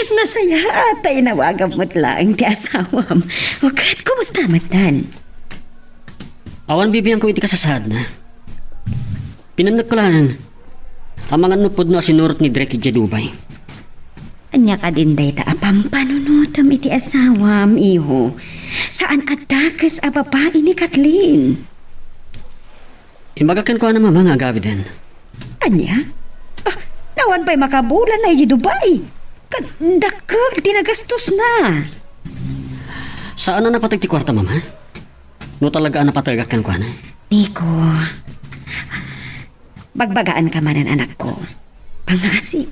Nasayaat ta inawagam met laeng ti asawam. O ket, kumusta met, Dan? Awan bibiangko iti kasasaadna. Pinannekko laeng. Amangan no pudno a sinurot ni Drake idiay Dubai. Ania kadin dayta a pampanunotem iti asawam, iho? Saan a dakes a babai ni Kathleen. Imbagak kenkuana, Mama, nga agawiden. Ania? Ah, awan pay makabulanna idiay Dubai. Ket dakkel ti nagastosna. Saan a napateg ti kuarta, Mama? No talaga a napategak kenkuana? Nico, bagbagaanka manen, anakko. Pangngaasi,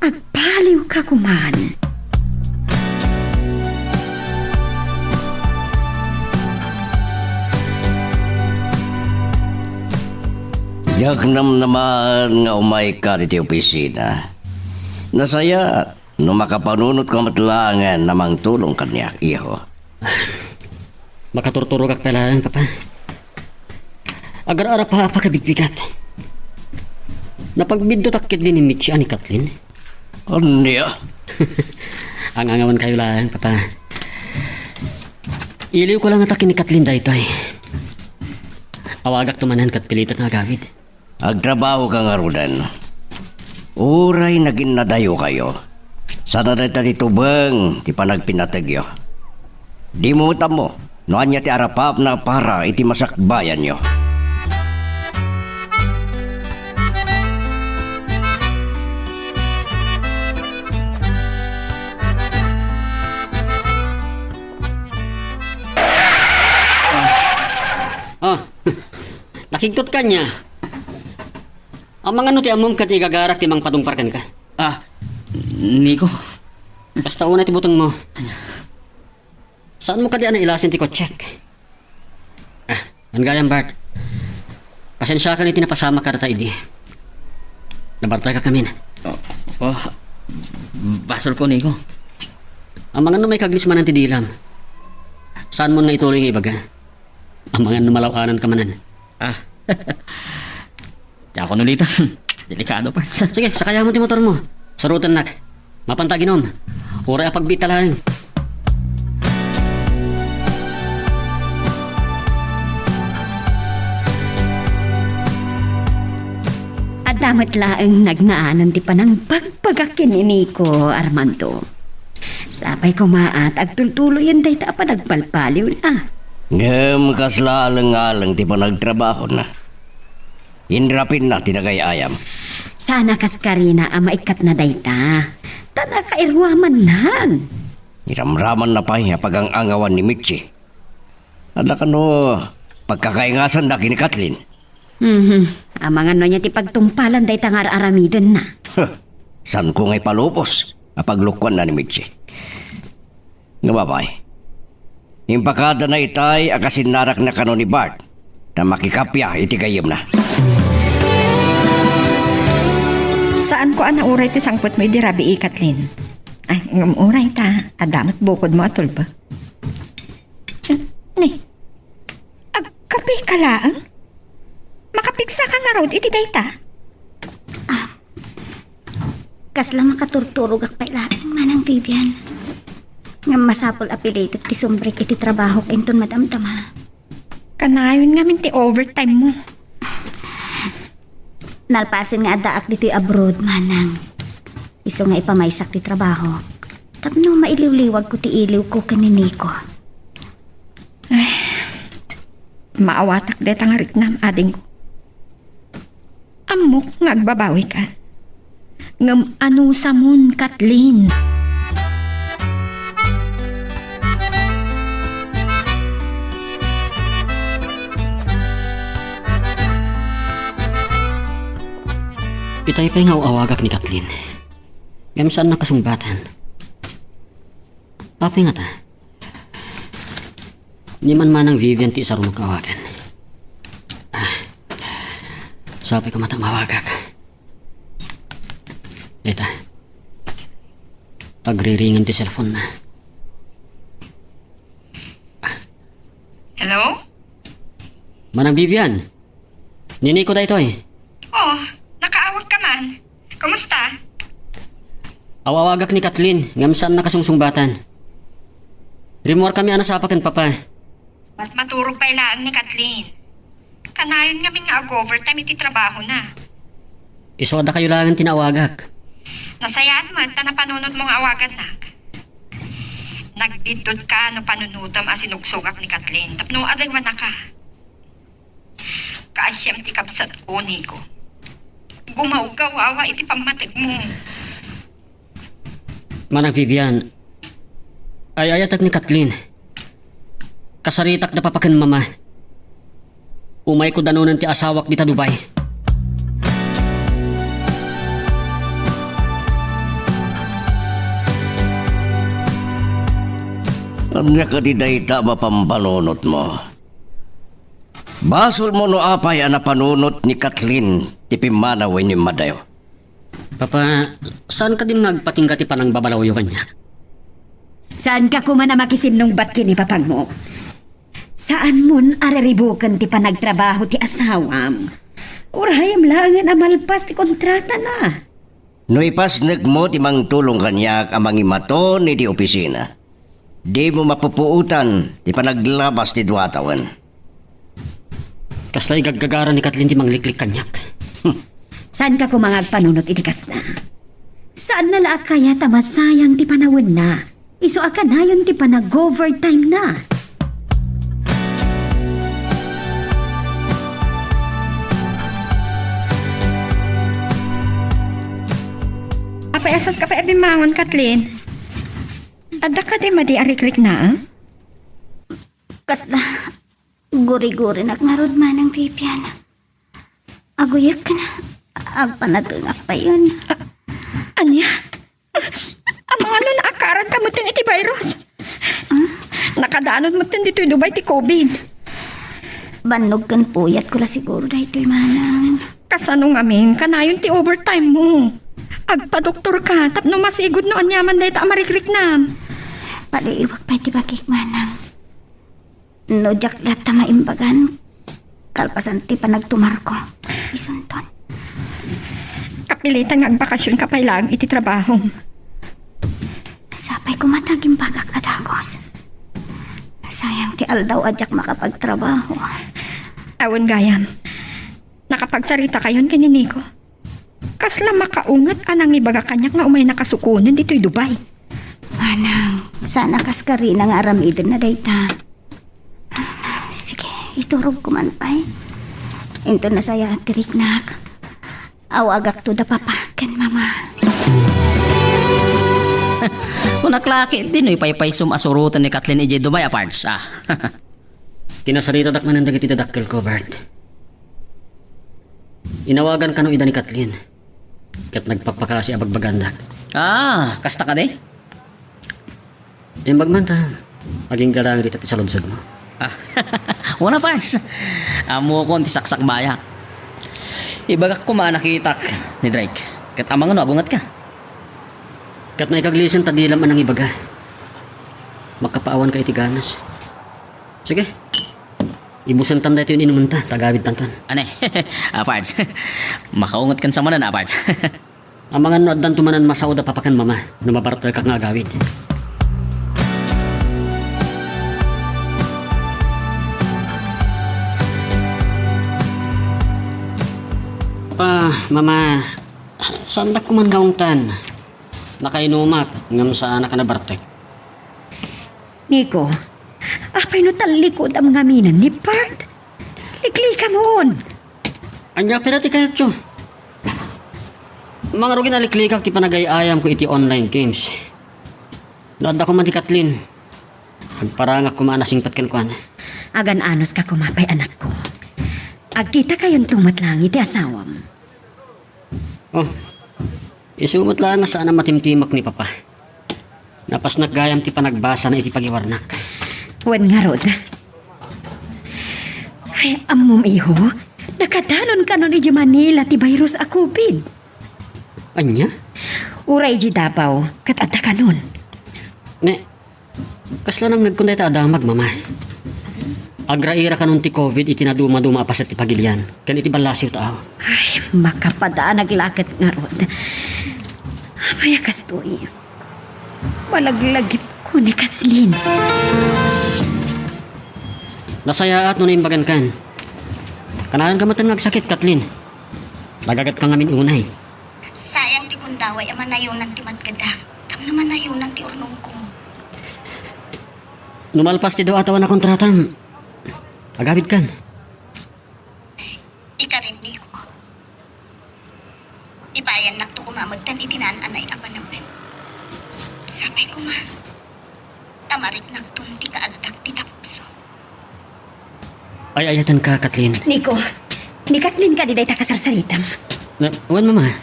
agbaliwka koman. Diak namnamaen nga umayka ditoy opisina. Nasayaat no makapanunotka met laengen a mangtulong kaniak, iho. Makaturturogak pay laeng, Papa. Agar-arap a pakabigbigat. Napagbiddutak ketdi ni Mitchie a ni Kathleen. Ania? Angangawankayo laeng, Papa. Iliwko la ngata ken ni Kathleen daytoy. Awagakto manen ket pilitek nga agawid. Agtrabahoka ngaruden. Uray naginnadayokayo, saan a dayta ti tubeng ti panagpinategyo. Dimo met ammo no ania ti arapapna a para iti masakbayanyo. Ah, nakigtot ka nia? Amangan no ti ammom ket igagarak ti mangpadungpar kenka. Ah, Nico. Basta unay ti butengmo. Saanmo kadi a nailasin ti kotsek? Ah, wen gayam, Bart. Pasensiakan iti napasamak kadata idi. Nabartayka kamin. Oh, oh, basolko, Nico. Amangan no maikaglis manen ti dilam. Saanmo nga ituloy nga ibaga? Amangan no malaw-ananka manen. Ah. Diakon ulitan. Delikado, parts. Sige, sakayam ti motormo. Surotennak. Mapanta aginom. Uray a pagbiit ta laeng. Adda met laeng nagnaanan ti panangbagbagak ken ni Nico, Armando. Sapay koma a ta agtultuloyen dayta a panagbalbaliwna. Ngem kasla alengaleng ti panagtrabahona. Inrapinna ti nagay-ayam. Saan a kas karina a maikkatna dayta, ta nakairuamannan. Iramramanna pay a pagang-angawan ni Mitchie. Adda kano pagkakaingasanda ken ni Kathleen? Mhm. Amangan no ania ti pagtungpalan dayta nga ar-aramidenna. Huh. Saanko nga ipalubos a paglukoanna ni Mitchie. Nga babai, impakadana itay a kasinnarakna kano ni Bart ta makikappia iti gayyemna. Saanko a nauray ti sangpetmo idi rabii, Kathleen. Ay, ngem uray ta adda met bukodmo a tulbek. Ni, agkapika laeng? Makapigsaka ngarud iti dayta? Ah, kasla makaturturogak pay laeng, Manang Vivian. Ngem masapul a pilitek ti sumrek iti trabahok inton madamdama. Kanayon ngamin ti overtime mo. Nalpasen nga addaak ditoy abroad, Manang. Isu nga ipamaysak ti trabaho tapno mailiwliwagko ti iliwko ken ni Nico. Ay, maawatak dayta nga riknam, adingko. Ammok nga agbabawika. Ngem anusamon, Kathleen. Itay pay nga aw-awagak ni Kathleen. Ngem saan a kasungbatan. Apay ngata? Ni Manang Vivian ti isarunok nga awagan. Ah, sapay koma ta mawagak. Dayta. Agriringen ti cellphone na. Hello? Manang Vivian, ni Nico daytoy. Oh, nakaawag ka man. Kumusta? Aw-awagak ni Kathleen, ngem saan a kasungsungbatan. Rimmuar kami a nasapa ken Papa. Mat-, maturog pay laeng ni Kathleen. Kanayon ngamin nga ag-overtime iti trabahona. Isu a dakayo laengen ti naawagak. Nasayaat met ta napanunotmo nga awagannak. Nagbiddutka no panunotem a sinugsogak ni Kathleen tapno adaywanaka. Kaasiam ti kabsatko, Nico. Gumawgawawa iti pammategmo. Manang Vivian, ay-ayatek ni Kathleen. Kasaritak da papa ken mama. Umayko danonen ti asawak dita Dubai. Ania kadi dayta a mapampanunotmo? Basolmo no apay a napanunot ni Kathleen ti pimmanaw wenno immadayo. Papa, saan kadin nga agpatingga ti panangbabalawyo kaniak? Saanka koma a makisinnungbat ken ni papagmo? Saanmon a riribuken ti panagtrabaho ti asawam. Urayem laengen a malpas ti kontratana. No ipasnekmo ti mangtulong kaniak a mangimaton iti opisina, dimo mapupuotan ti panaglabas ti dua a tawen. Kasla igaggagara ni Kathleen ti mangliklik kaniak. Saanka koma nga agpanunot iti kasta? Saanna la a kayat a masayang ti panawenna? Isu a kanayon ti panag-overtime na. Apay, asatka pay a bimmangon, Kathleen? Adda kadi madi a rikriknaam? Kasla, gurigurinak ngarud, Manang Vivian. Aguyek ken agpanatengak payen. A-, ania? Amangan no naakaranka metten iti virus? Ah? Nakadanon metten ditoy Dubai ti covid. Bannog ken puyatko la siguro daytoy, Manang. Kasano ngamin kanayon ti overtime mo? Agpadoktorka tapno masigud no aniaman dayta a marikriknam. Paliiwak pay ti bagik, Manang. No diak latta maimbagan, kalpasan ti panagtumarko. Isunton. Kapilitan nga agbakasionka pay laeng iti trabahom. Sapay koma ta agimbagak a dagus. Sayang ti aldaw a diak makapagtrabaho. Awan gayam. Nakapagsaritakayon ken ni Nico? Kasla makaunget a nangibaga kaniak nga umaynaka sukonen ditoy Dubai. Manang, saan a kas karina nga aramidenna dayta. Sige, iturogko man pay. Inton nasayaat ti riknak, awagakto da papa ken mama. Kunak la ket di no ipaypaysom a suroten ni Kathleen idiay Dubai a parts, ah. Kinasaritadak manen dagiti dadakkelko, Bert. Inawagan kano ida ni Kathleen. Ket nagpakpakaasi a bagbagandak. Ah, kasta kadi? Imbag man ta, agingga laeng dita ti saludsodmo. Ah, wen a, Pars. Ammokon ti saksakbayak. Ibagak koma a nakitak ni Drake. Ket amangan no agungetka. Ket naikaglisen ta dilam a nangibaga. Makapaawanka iti ganas. Sige. Ibusentan daytoy inumenta, ta agawidtanton. Ania? Ah, Pards. Makaungetkan sa manen, ah, Pards. Amangan no addanto manen masao da papa ken mama, no mabartelkak nga agawid. Pa, mama, saandak koman nga ungtan. Nakainumak, ngem saanak a nabartek. Nico, apay no tallikudam ngamin ni Bart? Liklikamon! Ania pay ti kayatyo? Mangrugi a liklikak ti panagay-ayamko iti online games. No adda koma ti Kathleen, agparangak koma a nasingpet kenkuana. Agan-anuska koma pay, anakko. Agkitakayonto met laeng iti asawam. Oh, isu met laeng a saan a matimtimek ni Papa. Napasnek gayam ti panagbasana iti pagiwarnak. Wen ngarud. Ay, ammom, iho, nakadanon kanon idiay Manila ti virus a covid. Ania? Uray idiay Davao, ket adda kanon. Ne, Kasla nangngegkon dayta a damag, Mama. Agraira kanon ti covid iti nadumaduma a paset ti pagilian ken iti ballasiw taaw. Ay, makapadanag la ket ngarud. Apay a kastoy? Malaglagipko ni Kathleen. Nasayaat no naimbagankan. Kanayon ka metten nga agsakit, Kathleen. Nagagat ka ngamin unay. Sayang ti gundaway a manayonan ti matgeda. Tapno manayonan ti urnongko. No malpas ti dua a tawen a kontratam, agawidkan. Ikarimniko. Ibayannakto koma metten iti naan-anay a panawen. Sapay koma, ta mariknakton ti kaagtak ti tapuso. Ay-ayatenka, Kathleen. Nico, ni Kathleen kadi dayta kasarsaritam? Na, wen, Mama.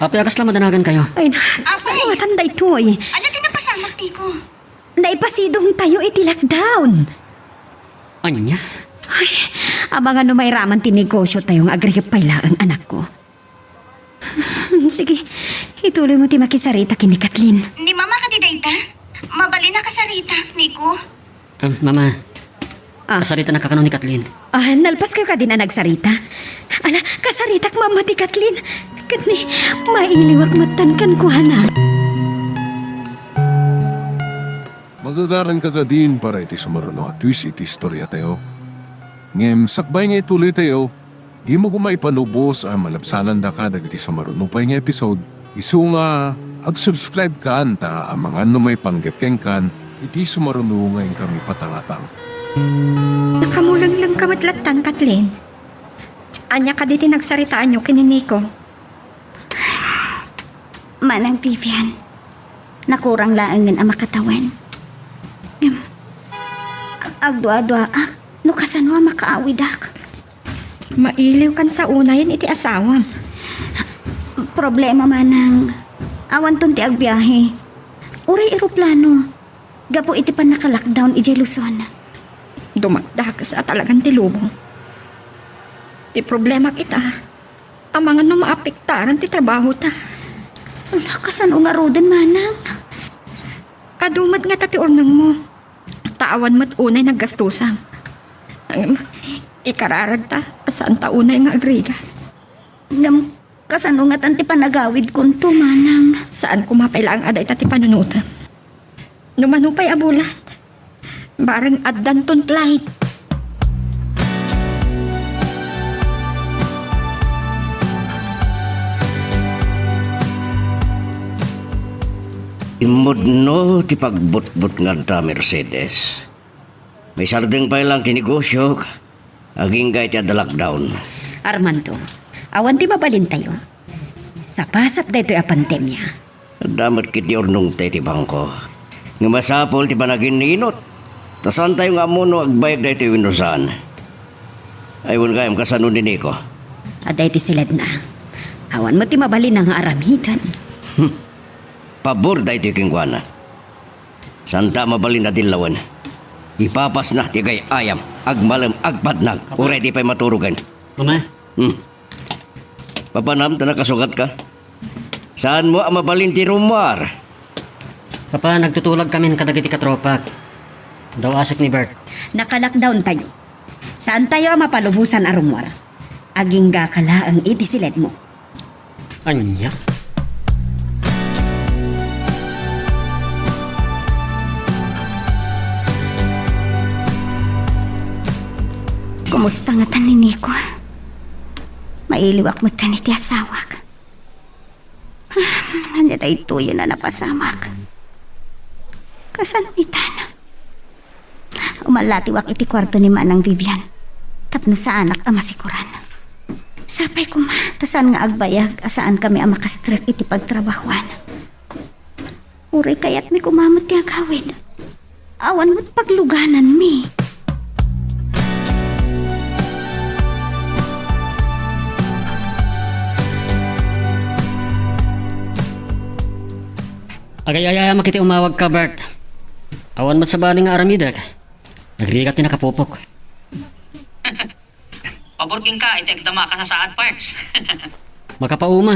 Apay a kasla madanagankayo? Ay, na, Apay. Saan daytoy? Ania ti napasamak, Nico? Naipasidongtayo iti lockdown. Ania? Ay, amangan no mairaman ti negosiotayo nga agrikep pay laeng, anakko. Sige, ituloymo ti makisarita ken ni Kathleen. Ni Mama kadi dayta? Mabalin a kasaritak, Nico. Ah, Mama. Ah. Kasaritanak kano ni Kathleen. Ah, nalpaskayo kadin a nagsarita? Ala, kasaritak, Mama, ti Kathleen. Ket ni, mailiwak metten kenkuana. Magagaranka kadin para iti sumaruno a twist iti istoriatayo. Ngem sakbay nga ituloytayo, dimo koma ipanubos a malabsanandaka dagiti sumaruno pay nga episode, isu nga ag-subscribe kan ta amangan no maipanggep kenkan iti sumaruno nga inkami patangatang. Nakamulenglengka met lattan, Kathleen. Ania kadi ti nagsaritaanyo ken ni Nico? Manang Vivian, nakurang laengen a makatawen. Ngem, ag-, agdua-duaak no kasano a makaawidak. Mailiwkan sa unayen iti asawam. Problema, Manang, awanton ti agbiahe. Uray eroplano, gapu iti pannaka-lockdown idiay Luzon. Dumakdakes a talagan ti lubong. Ti problemak ita, amangan no maapektaran ti trabahota. Ala, kasano ngaruden, Manang? Adu met ngata ti urnongmo. Ta awan met unay naggastusam. Ngem, ikararagta a saanta unay nga agrigat. Ngem, kasano ngatan ti panagawidkonto, Manang? Saan koma pay laeng a dayta ti panunotem. No mano pay a bulan, bareng addanton flight. Immudno ti pagbutbutngad ta Mercedes. Maisardeng pay laeng ti negosiok, agingga iti adda lockdown. Armando, awan ti mabalintayo. Sapasap daytoy a pandemia. Adda met ketdi urnongta iti bangko. Nga masapul ti panaginninot. Ta saantayo nga ammo no agbayag daytoy wenno saan. Ay, wen gayam kasano ni Nico? Adda iti siledna. Awan met ti mabalinna nga aramiden. Pabor daytoy kenkuana. Saanta a mabalin a dillawen. Ipapasna ti agay-ayam, agmalem, agpadnag, uray di pay maturogen. Mama? Hmm. Papanam ta nakasukatka? Saanmo a mabalin ti rummuar? Papa, nagtutulagkamin kadagiti katropak. Daw asek ni Bert. Naka-lockdown tayo. Saantayo a mapalubosan a rummuar. Aginggaka laeng iti siledmo. Ania? Kumusta ngatan ni Nico? Mailiwak metten iti asawak. Ania daytoyen a napasamak? Kasano itan? Umallatiwak iti kuarto ni Manang Vivian tapno saanak a masikoran. Sapay koma ta saan nga agbayag a saankami a makastrek iti pagtrabahoan. Uray kayatmi koma met ti agawid. Awan met paglugananmi. Agay-ayamak iti umawagka, Bert. Awan met sabali nga aramidek. Nagrigat ti nakapupok. Pabor kenka iti agdama a kasasaad, Pards. Makapauma.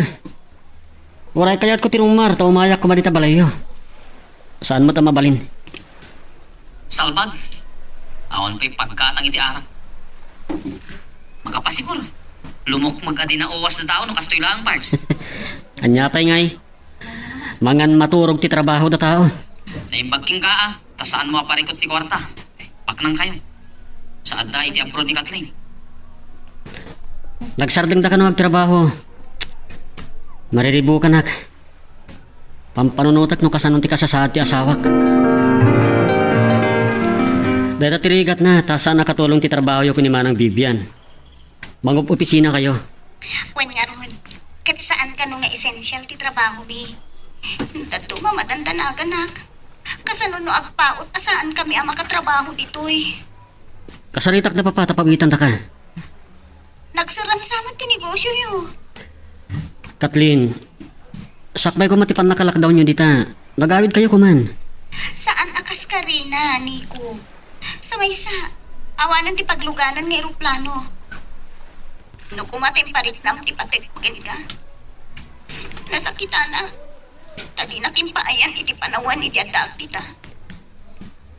Uray kayatko ti rummuar ta umayak koma dita balayyo. Saan met a mabalin? Salbag. Awan pay paggatang iti arak. Makapasiguro. Lumukmeg a di nauwas ti tao no kastoy laeng, Pards. Ania pay ngay? Mangan maturog ti trabaho da tao. Naimbag kenka, a, ta saanmo a parikut ti kuarta. Paknangkayo. Sa adda iti abroad ni Kathleen. Nagsardengda kano agtrabaho. Mariribukanak. Pampanunotek no kasano ti kasasaad ti asawak. Dayta ti rigatna, ta saan a katulong ti trabahoyo ken ni Manang Vivian. Mangub-opisina kayo. Wen ngarud, ket saan kano nga essential ti trabahomi. Dadduma madandanaganak. Kasano no agpaut a saan kami a makatrabaho ditoy? Kasaritak da papa ta pawitandaka. Nagsaransamat ti negosioyo. Kathleen, sakbay koma ti pannakalockdownyo dita. Nagawid kayo koman. Saan a kas karina, Nico. Sa maysa, awanen ti pagluganan nga eroplano. No koma ti impariknam ti pateg kenka. Nasakitanak. Ta dinak impaayan iti panawen idi addaak dita.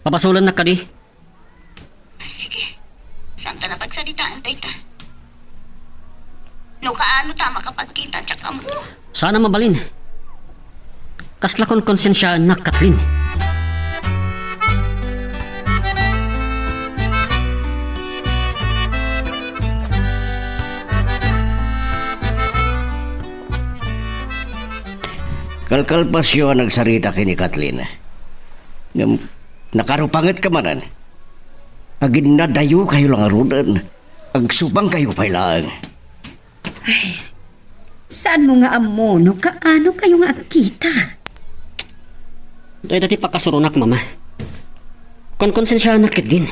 Pabasolennak kadi? Sige. Saanta a pagsaritaan dayta. No kaano ta makapagkita, diak ammo. Saan a mabalin. Kasla konkonsensiaennak, Kathleen. Kalkalpasyo a nagsarita ken ni Kathleen. Ngem nakarupangetka manen. Aginnadayokayo la ngaruden. Agsubangkayo pay laeng. Ay, saanmo nga ammo no kaano kayo nga agkita? Dayta ti pakasuronak, Mama. Konkonsensianak ketdin.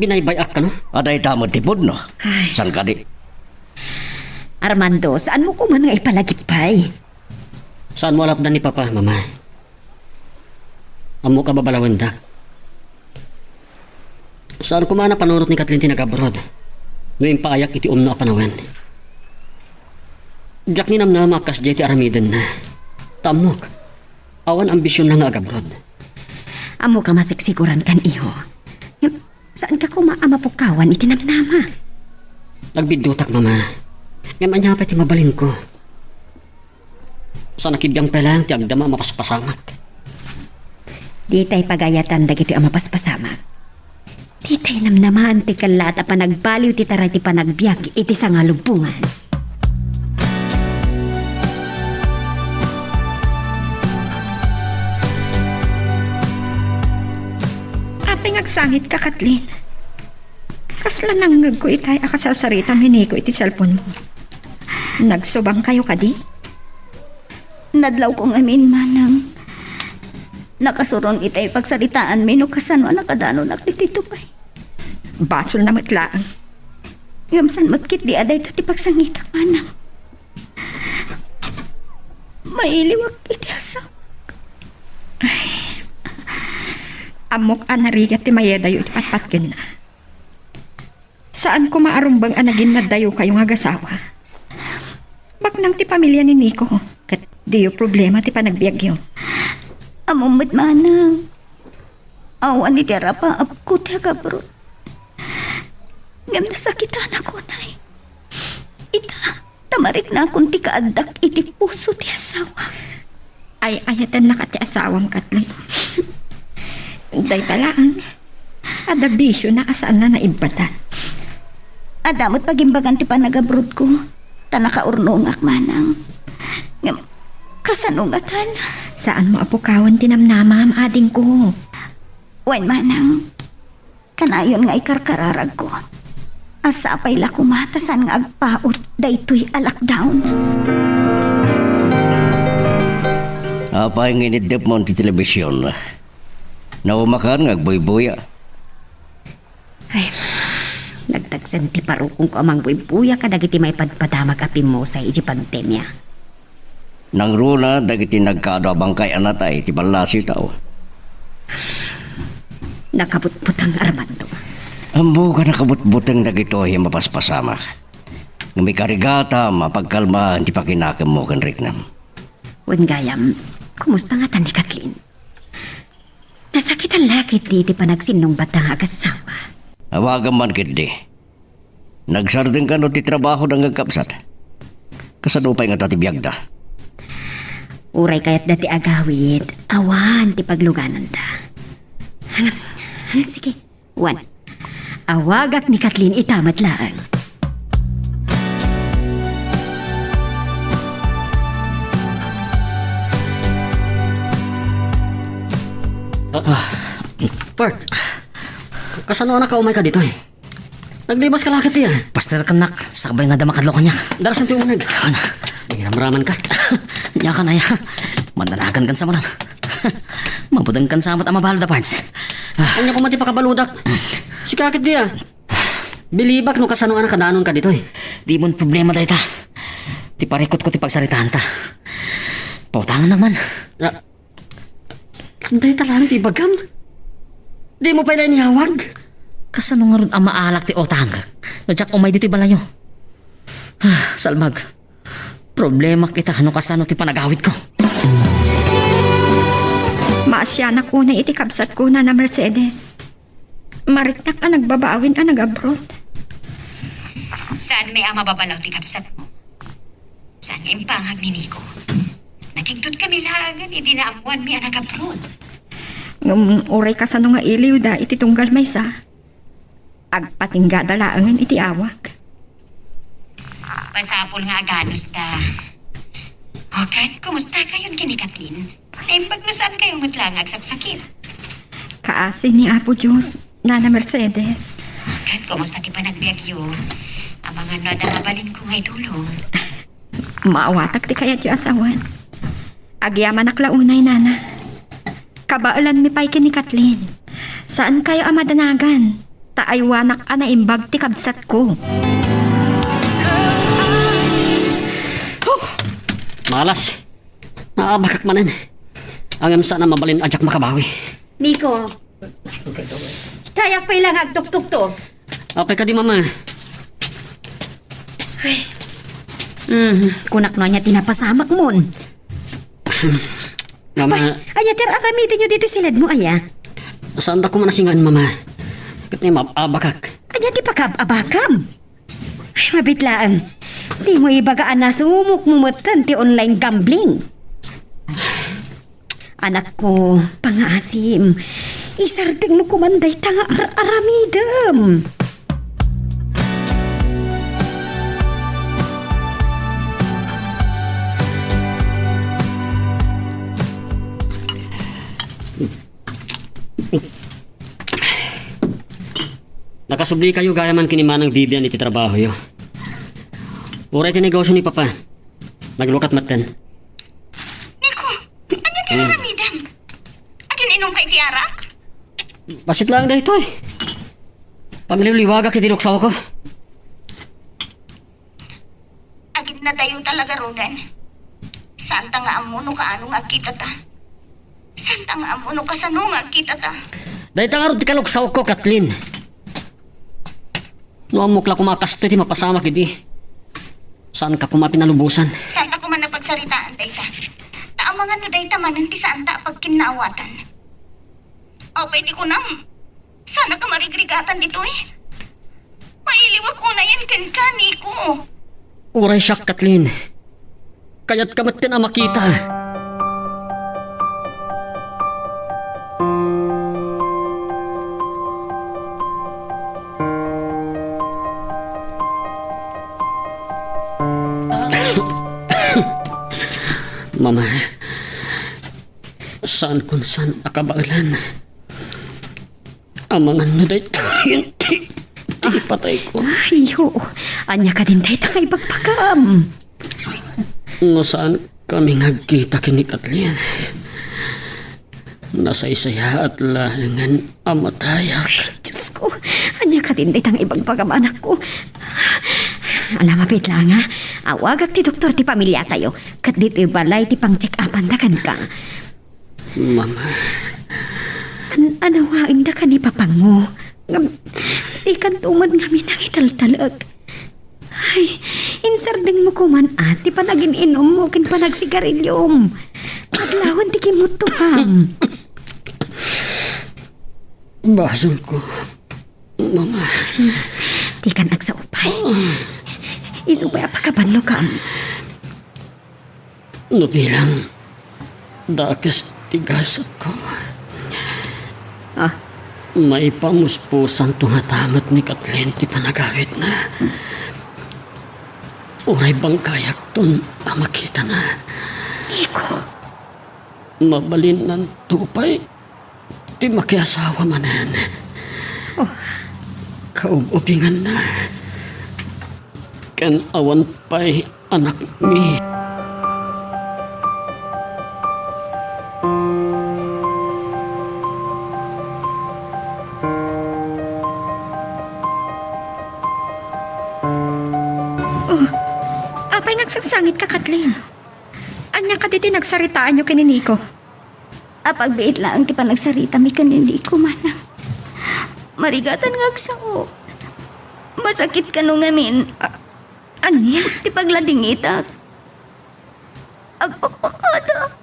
Binaybay-ak kano? Adda ita met ti pudno. Ay. Saan kadi? Armando, saanmo koman nga ipalagipay? Saanmo a lapdan ni Papa, Mama? Ammok a babalawendak. Saan koma a napanunot ni Kathleen ti nag-abroad no impaayak iti umno a panawen. Diak ninamnama a kasdiay ti aramidenna. Ta ammok, awan ambisionna nga ag-abroad. Ammok a masiksiguran kan, iho. Ngem, saanka koma a mapukawan iti namnama. Nagbiddutak, Mama. Ngem ania pay ti mabalinko? Saan a kibiang pay laeng ti agdama a mapaspasamak. Ditay pagayatan dagitoy a mapaspasamak. Ditay namnamaen ti kellaat a panagbaliw ti taray ti panagbiag iti sangalubongan. Apay nga agsangitka, Kathleen? Kasla nangngegko itay a kasarsaritam ni Nico iti cellphone-mo. Nagsubangkayo kadi? Nadlawko ngamin, Manang. Nakasuron itay pagsaritaanmi no kasano a nakadanunak ditoy Dubai. Basolna met laeng. Ngem saan met ketdi a dayta ti pagsangitak, Manang. Mailiwak iti asawak. Ay. Ammok a narigat ti mayadayo iti patpatgenna. Saan koma a rumbeng a naginnadayokayo nga agasawa. Baknang ti pamilia ni Nico, ket diyo problema ti panagbiagyo. Ammom met, Manang. Awan iti arapaapko ti agabroad. Ngem nasakitanak unay. Ita, ta mariknakon ti kaaddak iti puso ti asawak. Ay-ayatennaka ti asawam, Kathleen. Dayta laeng, adda bisiona a saanna naibbatan. Adda met pagimbagan ti panagabroadko, ta nakaurnongak, Manang. Ngem, kasano ngatan? Saanmo a pukawen ti namnamam, adingko. Wen, Manang. Kanayon nga ikarkararagko a sapay la koma ta saan nga agpaut daytoy a lockdown. Apay nga iniddepmo ti telebision? Naumakan nga agbuybuya. Ay, nagtagsen ti parukongko a mangbuybuya kadagiti maipadpadamag a pimmusay iti pandemia. Nangruna dagiti nagkaadu a bangkay a natay ti ballasiw tao. Nakabutbuteng, Armando. Ammok a nakabutbuteng dagitoy a mapaspasamak. Ngem ikarigatam a pagkalmaen ti pakinakemmo ken riknam. Wen gayam, kumusta ngatan ni Kathleen? Nasakitan la ketdi ti panagsinnungbatda nga agasawa. Awagam man ketdi. Nagsardeng kano ti trabahoda nga agkabsat? Kasano pay ngata ti biagda? Uray kayatda ti agawid, awan ti paglugananda. Ngem, sige, wen, awagak ni Kathleen ita met laeng. Ah. Bert, kasano a nakaumayka ditoy? Naglibaska la ketdi, a? Paster, kannak, sakbay nga adda makadlaw kaniak. Darasan toy uneg. Ana. Mangiramramanka. Ania kan aya. Madanagankan sa manen. Mabutengkan sa met a mabalud a parts. Ania koma ti pakabaludak? Sika ketdi, a? Bilibak no kasano a nakadanonka ditoy. Dimon problema dayta. Ti parikutko ti pagsaritaanta. Pautangannak man. Ah, dayta laeng ti ibagam? Dimo pay la iniyawag? Kasano ngarud a maalak ti utangek no diak umay ditoy balayo? Ah, salbag. Problemak ita no kasano ti panagawidko. Maasianak unay iti kabsatko, Nana Mercedes. Mariknak a nagbabawin a nag-abroad. Saan met a mababalaw ti kabsatmo? Saan nga impangag ni Nico? Nakigtot kami laengen idi naammoanmi a nag-abroad. Ngem uray kasano nga iliwda iti tunggal maysa, agpatinggada laengen iti awak. Masapul nga aganusda. O ket, kumustakayon ken ni Kathleen? Naimbag no saankayo met laeng nga agsaksakit. Kaasi ni Apo Dios, Nana Mercedes. Ket kumusta ti panagbiagyo? Amangan no adda mabalinko nga itulong. Maawatak ti kayatyo a sawen. Agyamanak la unay, Nana. Kabaelanmi pay ken ni Kathleen. Saankayo a madanagan, ta aywanak a naimbag ti kabsatko. Malas. Naabakak manen. Ngem saan a mabalin a diak makabawi. Nico, kayaak pay la nga agtuktukto. Apay kadi, Mama? Ay. Hmm, kunak no ania ti napasamakmon. Mama. Apay, ania ti ar-aramidenyo ditoy siledmo, aya? Saandak koma a singaan, Mama. Ket naimab-abakak. Ania ti pakaab-abakam? Ay, mabiit laeng. Dimo ibaga a nasumokmo metten ti online gambling. Anakko, pangngaasim, isardengmo koman dayta nga ar-aramidem. Nakasublikayo gayam man ken ni Manang Vivian iti trabahoyo. Uray ti negosio ni Papa, naglukat metten. Nico, ania ti aramidem? Agin-inumka iti arak? Bassit laeng daytoy. Pagliwliwagak iti luksawko. Aginnadayo talaga, Rodan. Saanta nga ammo no kaano nga agkitata. Saanta nga ammo no kasano nga agkitata. Dayta ngarud ti kaluksawko, Kathleen. No ammok la koma a kastoy ti mapasamak idi, saanka koma pinalubosan. Saanta koma a pagsaritaan dayta. Ta amangan no dayta manen ti saanta a pagkinnaawatan. Apay ti kunam? Saanka marigrigatan ditoy? Mailiwak unayen kenka, Nico. Uray siak, Kathleen. Kayatka metten a makita. Mama, saankon saan a kabaelan. Amangan no daytoyen ti, ti ipatayko. Ay, oo. Ania kadin dayta nga ibagbagam? No saankami nga agkita ken ni Kathleen, nasaysayaat laengen a matayak. Ay, Diosko, ania kadin dayta nga ibagbagam, anakko? Ala, mabiit laeng, a. Awagak ti doktor ti pamiliatayo, ket ditoy balay ti pang-check-upanda kenka. Mama. An-, anawaendaka ni Papango. Ngem, dikanto met ngamin nangitaltalek. Ay, insardengmo koman a ti panagin-inummo ken panagsigarilyom. Adlawen ti kimmottoam. Basolko, Mama. Dikan agsao pay. Isu pay a pakabannogam. No bilang dakes ti gasatko. Ah. Maipamuspusanto ngata met ni Kathleen ti panagawidna. Uray bangkayakton a makitana. Iko. Mabalinnanto pay ti makiasawa manen. Oh. Kaub-ubinganna. Ken awan pay anakmi. Oh, apay nga agsangsangitka, Kathleen? Ania kadi ti nagsaritaanyo ken ni Nico? Apagbiit laeng ti panagsaritami ken ni Nico, manang. Marigatan nga agsao. Masakit kano ngamin. A-, ania? Ti pagladingitak. Agpakpakada.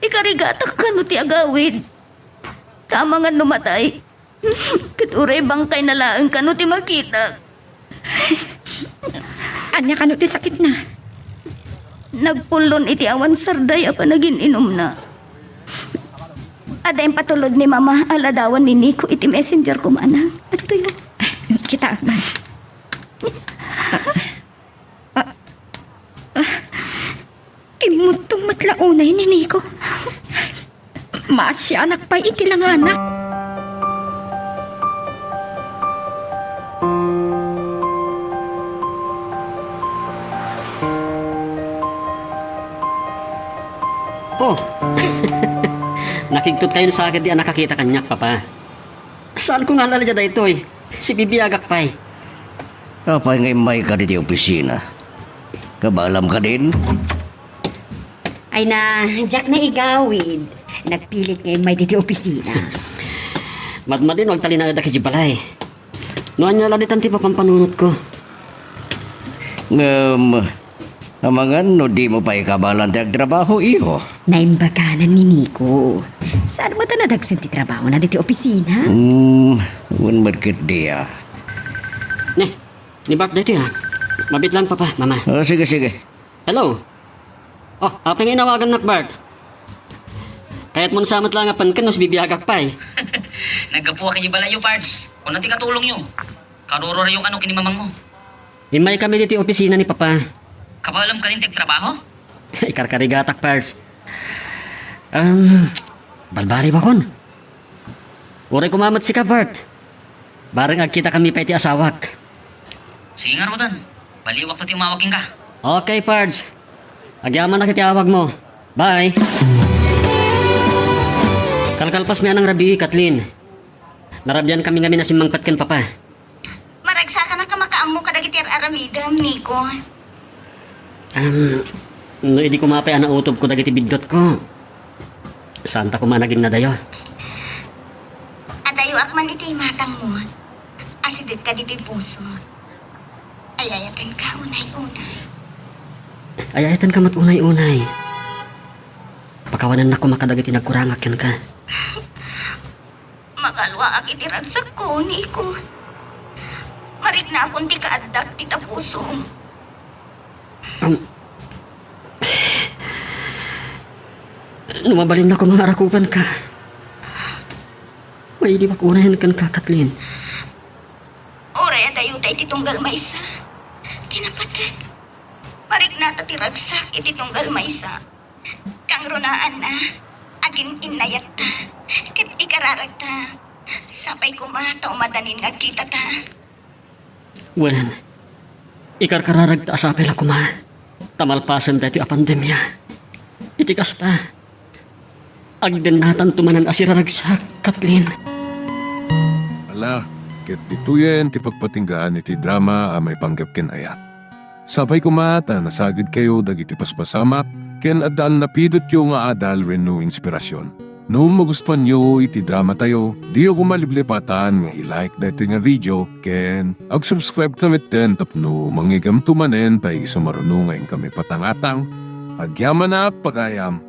Ikarigatak kano ti agawid. Ta amangan no matay. Ket uray bangkayna laeng kano ti makitak. Ania kano ti sakitna? Nagpullon iti awan sarday a panagin-inumna. Adda impatulod ni Mama a ladawan ni Nico iti messenger ko, manang. Adtoy. Kitaak man. Ah, ah, immutong met la unay ni Nico. Maasianak pay iti langana. Oh. Nakigtotkayon sa ketdi a nakakita kaniak, Papa. Saanko nga aldaw daytoy. Sibibiagak pay. Apay nga immayka ditoy opisina? Kabaelam kadin? Ay na, diak naigawid. Nagpilit nga immay ditoy opisina. Madmadi no agtalinaedak idiay balay. No ania la ditan ti papanpanunotko. Ngem, amangan no dimo pay kabaelan ti agtrabaho, iho? Naimbaganan ni Nico. Saan met a nadagsen ti trabahona ditoy opisina? Hmm, wen met ketdi a. Ne, ni Bart daytoy a. Mabiit laeng, Papa, Mama. Ah, sige, sige. Hello. Oh, apay nga inawagannak, Bart? Kayatmon sa met laeng a penken no sibibiagak pay. Naggapuak idiay balayyo, Pards. Kuna ti katulongyo. Karuruayo kano ken ni mamangmo. Immaykami ditoy opisina ni Papa. Kabaelam kadin ti agtrabaho? Ikarkarigatak, Pards. Um, balbaliwakon. Uray koma met sika, Bart. Bareng agkitakami pay ti asawak. Sige ngaruden. Baliwakto ti umawag kenka. Okay, Pards. Agyamanak iti awagmo. Bye. Kalkalpasmi a nangrabii, Kathleen. Narabiankami ngamin a simmangpet ken Papa. Maragsakanak a makaammo kadagiti ar-aramidem, Nico. Am, no idi koma pay a nautobko dagiti biddutko, saanta koma a naginnadayo. Adayoak man iti imatangmo. Asidegka ditoy puso. Ay-ayatenka unay-unay. Ay-ayatenka met unay-unay. Pakawanennak koma kadagiti nagkurangak kenka. Makalluaak iti ragsakko, Nico. Mariknakon ti kaaddak ti tapusom. Am, no mabalinna koma nga arakupanka, mailiwak unayen kenka, Kathleen. Uray adayota iti tunggal maysa ti napateg. Mariknata ti ragsak iti tunggal maysa. Kangrunaanna, agin-innayatta, ket ikararagta. Sapay koma ta umadanin nga agkitata. Wen, ikarkararagta a sapay la koma ta malpasen daytoy a pandemia. Iti kasta, agdennatanto manen a siraragsak, Kathleen. Ala, ket ditoyen ti pagpatinggaan iti drama a maipanggep ken ayat. Sapay koma ta nasagidkayo dagiti paspasamak ken adda a napidotyo nga adal wenno inspirasyon. No magustuanyo iti dramatayo, diyo koma liplipatan nga i-like daytoy nga video ken ag-subscribe ta metten tapno mangngeggamto manen ta isu maruno nga inkami patangatang. Agyamanak, pagayam!